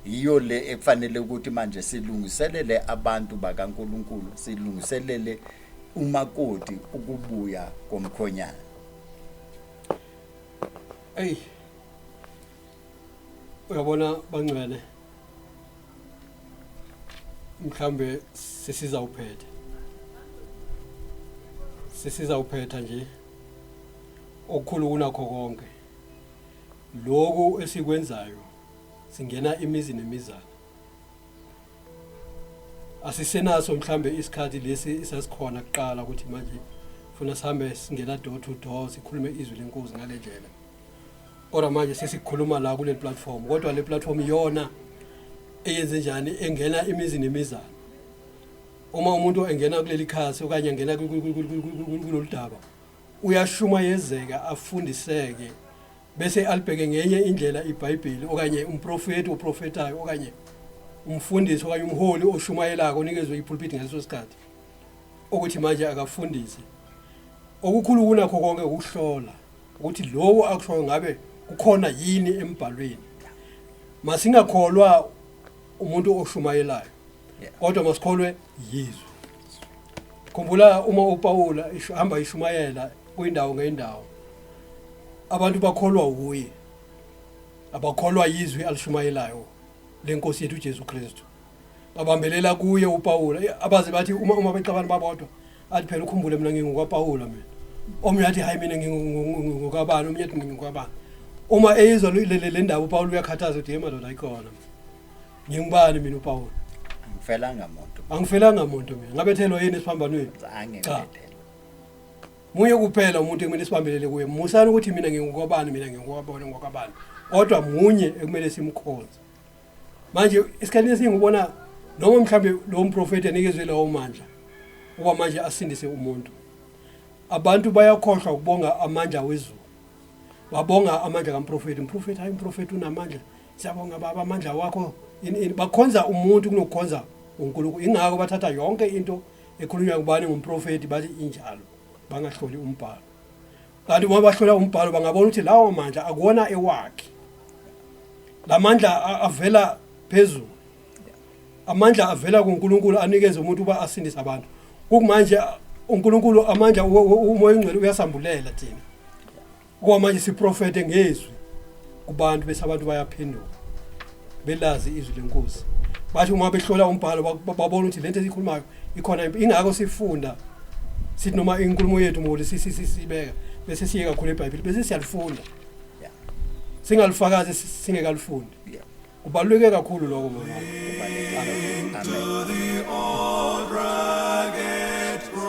Yiyo le ekufanele ukuthi manje silungiselele abantu bakaNkuluNkulu, silungiselele umakoti, ukubuya komkhonyana. Ey, uyabona bangcwele, mhlambe sesizawuphetha nje. Okukhulu kunakho konke lokhu esikwenzayo, singena imizi nemizana, asisenaso mhlambe isikhathi lesi esasikhona kuqala ukuthi manje funa sihambe singena door to door sikhulume izwi lenkosi ngale ndlela, kodwa manje sesikhuluma la kule platform. Kodwa le platform iyona eyenze njani engena imizi nemizana. Uma umuntu engena kuleli khasi okanye engena kulolu daba, uyashumayezeka, afundiseke, bese alibheke ngenye indlela iBhayibheli, okanye umprofeti oprofetayo, okanye umfundisi, okanye umholi oshumayelako onikezwe ipulpit ngaleso sikhathi ukuthi manje akafundise. Okukhulu kunakho konke ukuhlola ukuthi lowo akushoyo ngabe kukhona yini embhalweni. Masingakholwa umuntu oshumayelayo, kodwa masikholwe yizwi. Khumbula uma uPaula hamba ishumayela kwindawo ngendawo, abantu bakholwa uye, abakholwa yizwi alishumayelayo lenkosi yethu uJesu Kristu, babambelela kuye uPaula. Abaze bathi uma bexabana babodwa, athi, "Phela ukhumbule, mina ngingokwaPaula mina." Omunye athi, "Hayi, mina ngingokabani." Omunye athi, "Ngingokabani." Uma eyizwa le ndaba uPaul uyakhathaza ukuthi, "Hey madoda, ayikhona, ngingubani mina uPaul?" Angifelanga muntu. Angifelanga muntu mina. Ngabethelwa yini esiphambanweni? Zange. Cha. Ngibethele. Munye kuphela umuntu ekumele sibambelele kuye. Musani ukuthi mina ngingokwabani, mina ngingokwabani, ngokwabani, kodwa munye ekumele simkhonze. Manje esikhathini esiningi ubona noma mhlambe lo mprofeti anikezwe lawo mandla uba manje asindise umuntu, abantu bayakhohlwa ukubonga amandla wezulu, babonga amandla kamprofeti. Umprofeti, hayi, umprofeti unamandla, siyabonga baba amandla wakho. Ini, bakhonza umuntu kunokukhonza uNkulunkulu. Ingakho bathatha yonke into ekhulunywa kubani, ngumprofeti, bathi injalo, bangahloli umbhalo. Kanti uma bahlola umbhalo bangabona ukuthi lawo mandla akuwona ewakhe, lamandla avela phezulu, amandla avela kuNkulunkulu anikeze umuntu uba asindise abantu. Kumanje uNkulunkulu amandla, uMoya oNgcwele uyasambulela thina kuba manje siprofete ngezwi kubantu, bese abantu bayaphenduka belazi izwi lenkosi. Bathi uma behlola umbhalo babona ukuthi lento esikhulumayo ikhona. Ingakho sifunda sithi noma inkulumo yethu moli sibeka bese siye kakhulu eBhayibheli, bese siyalifunda, singalifakazi singekalifundi. Kubaluleke kakhulu lokho, mama. Kubalulekile. Amen. To the old rugged cross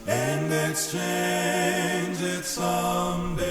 and exchange it someday.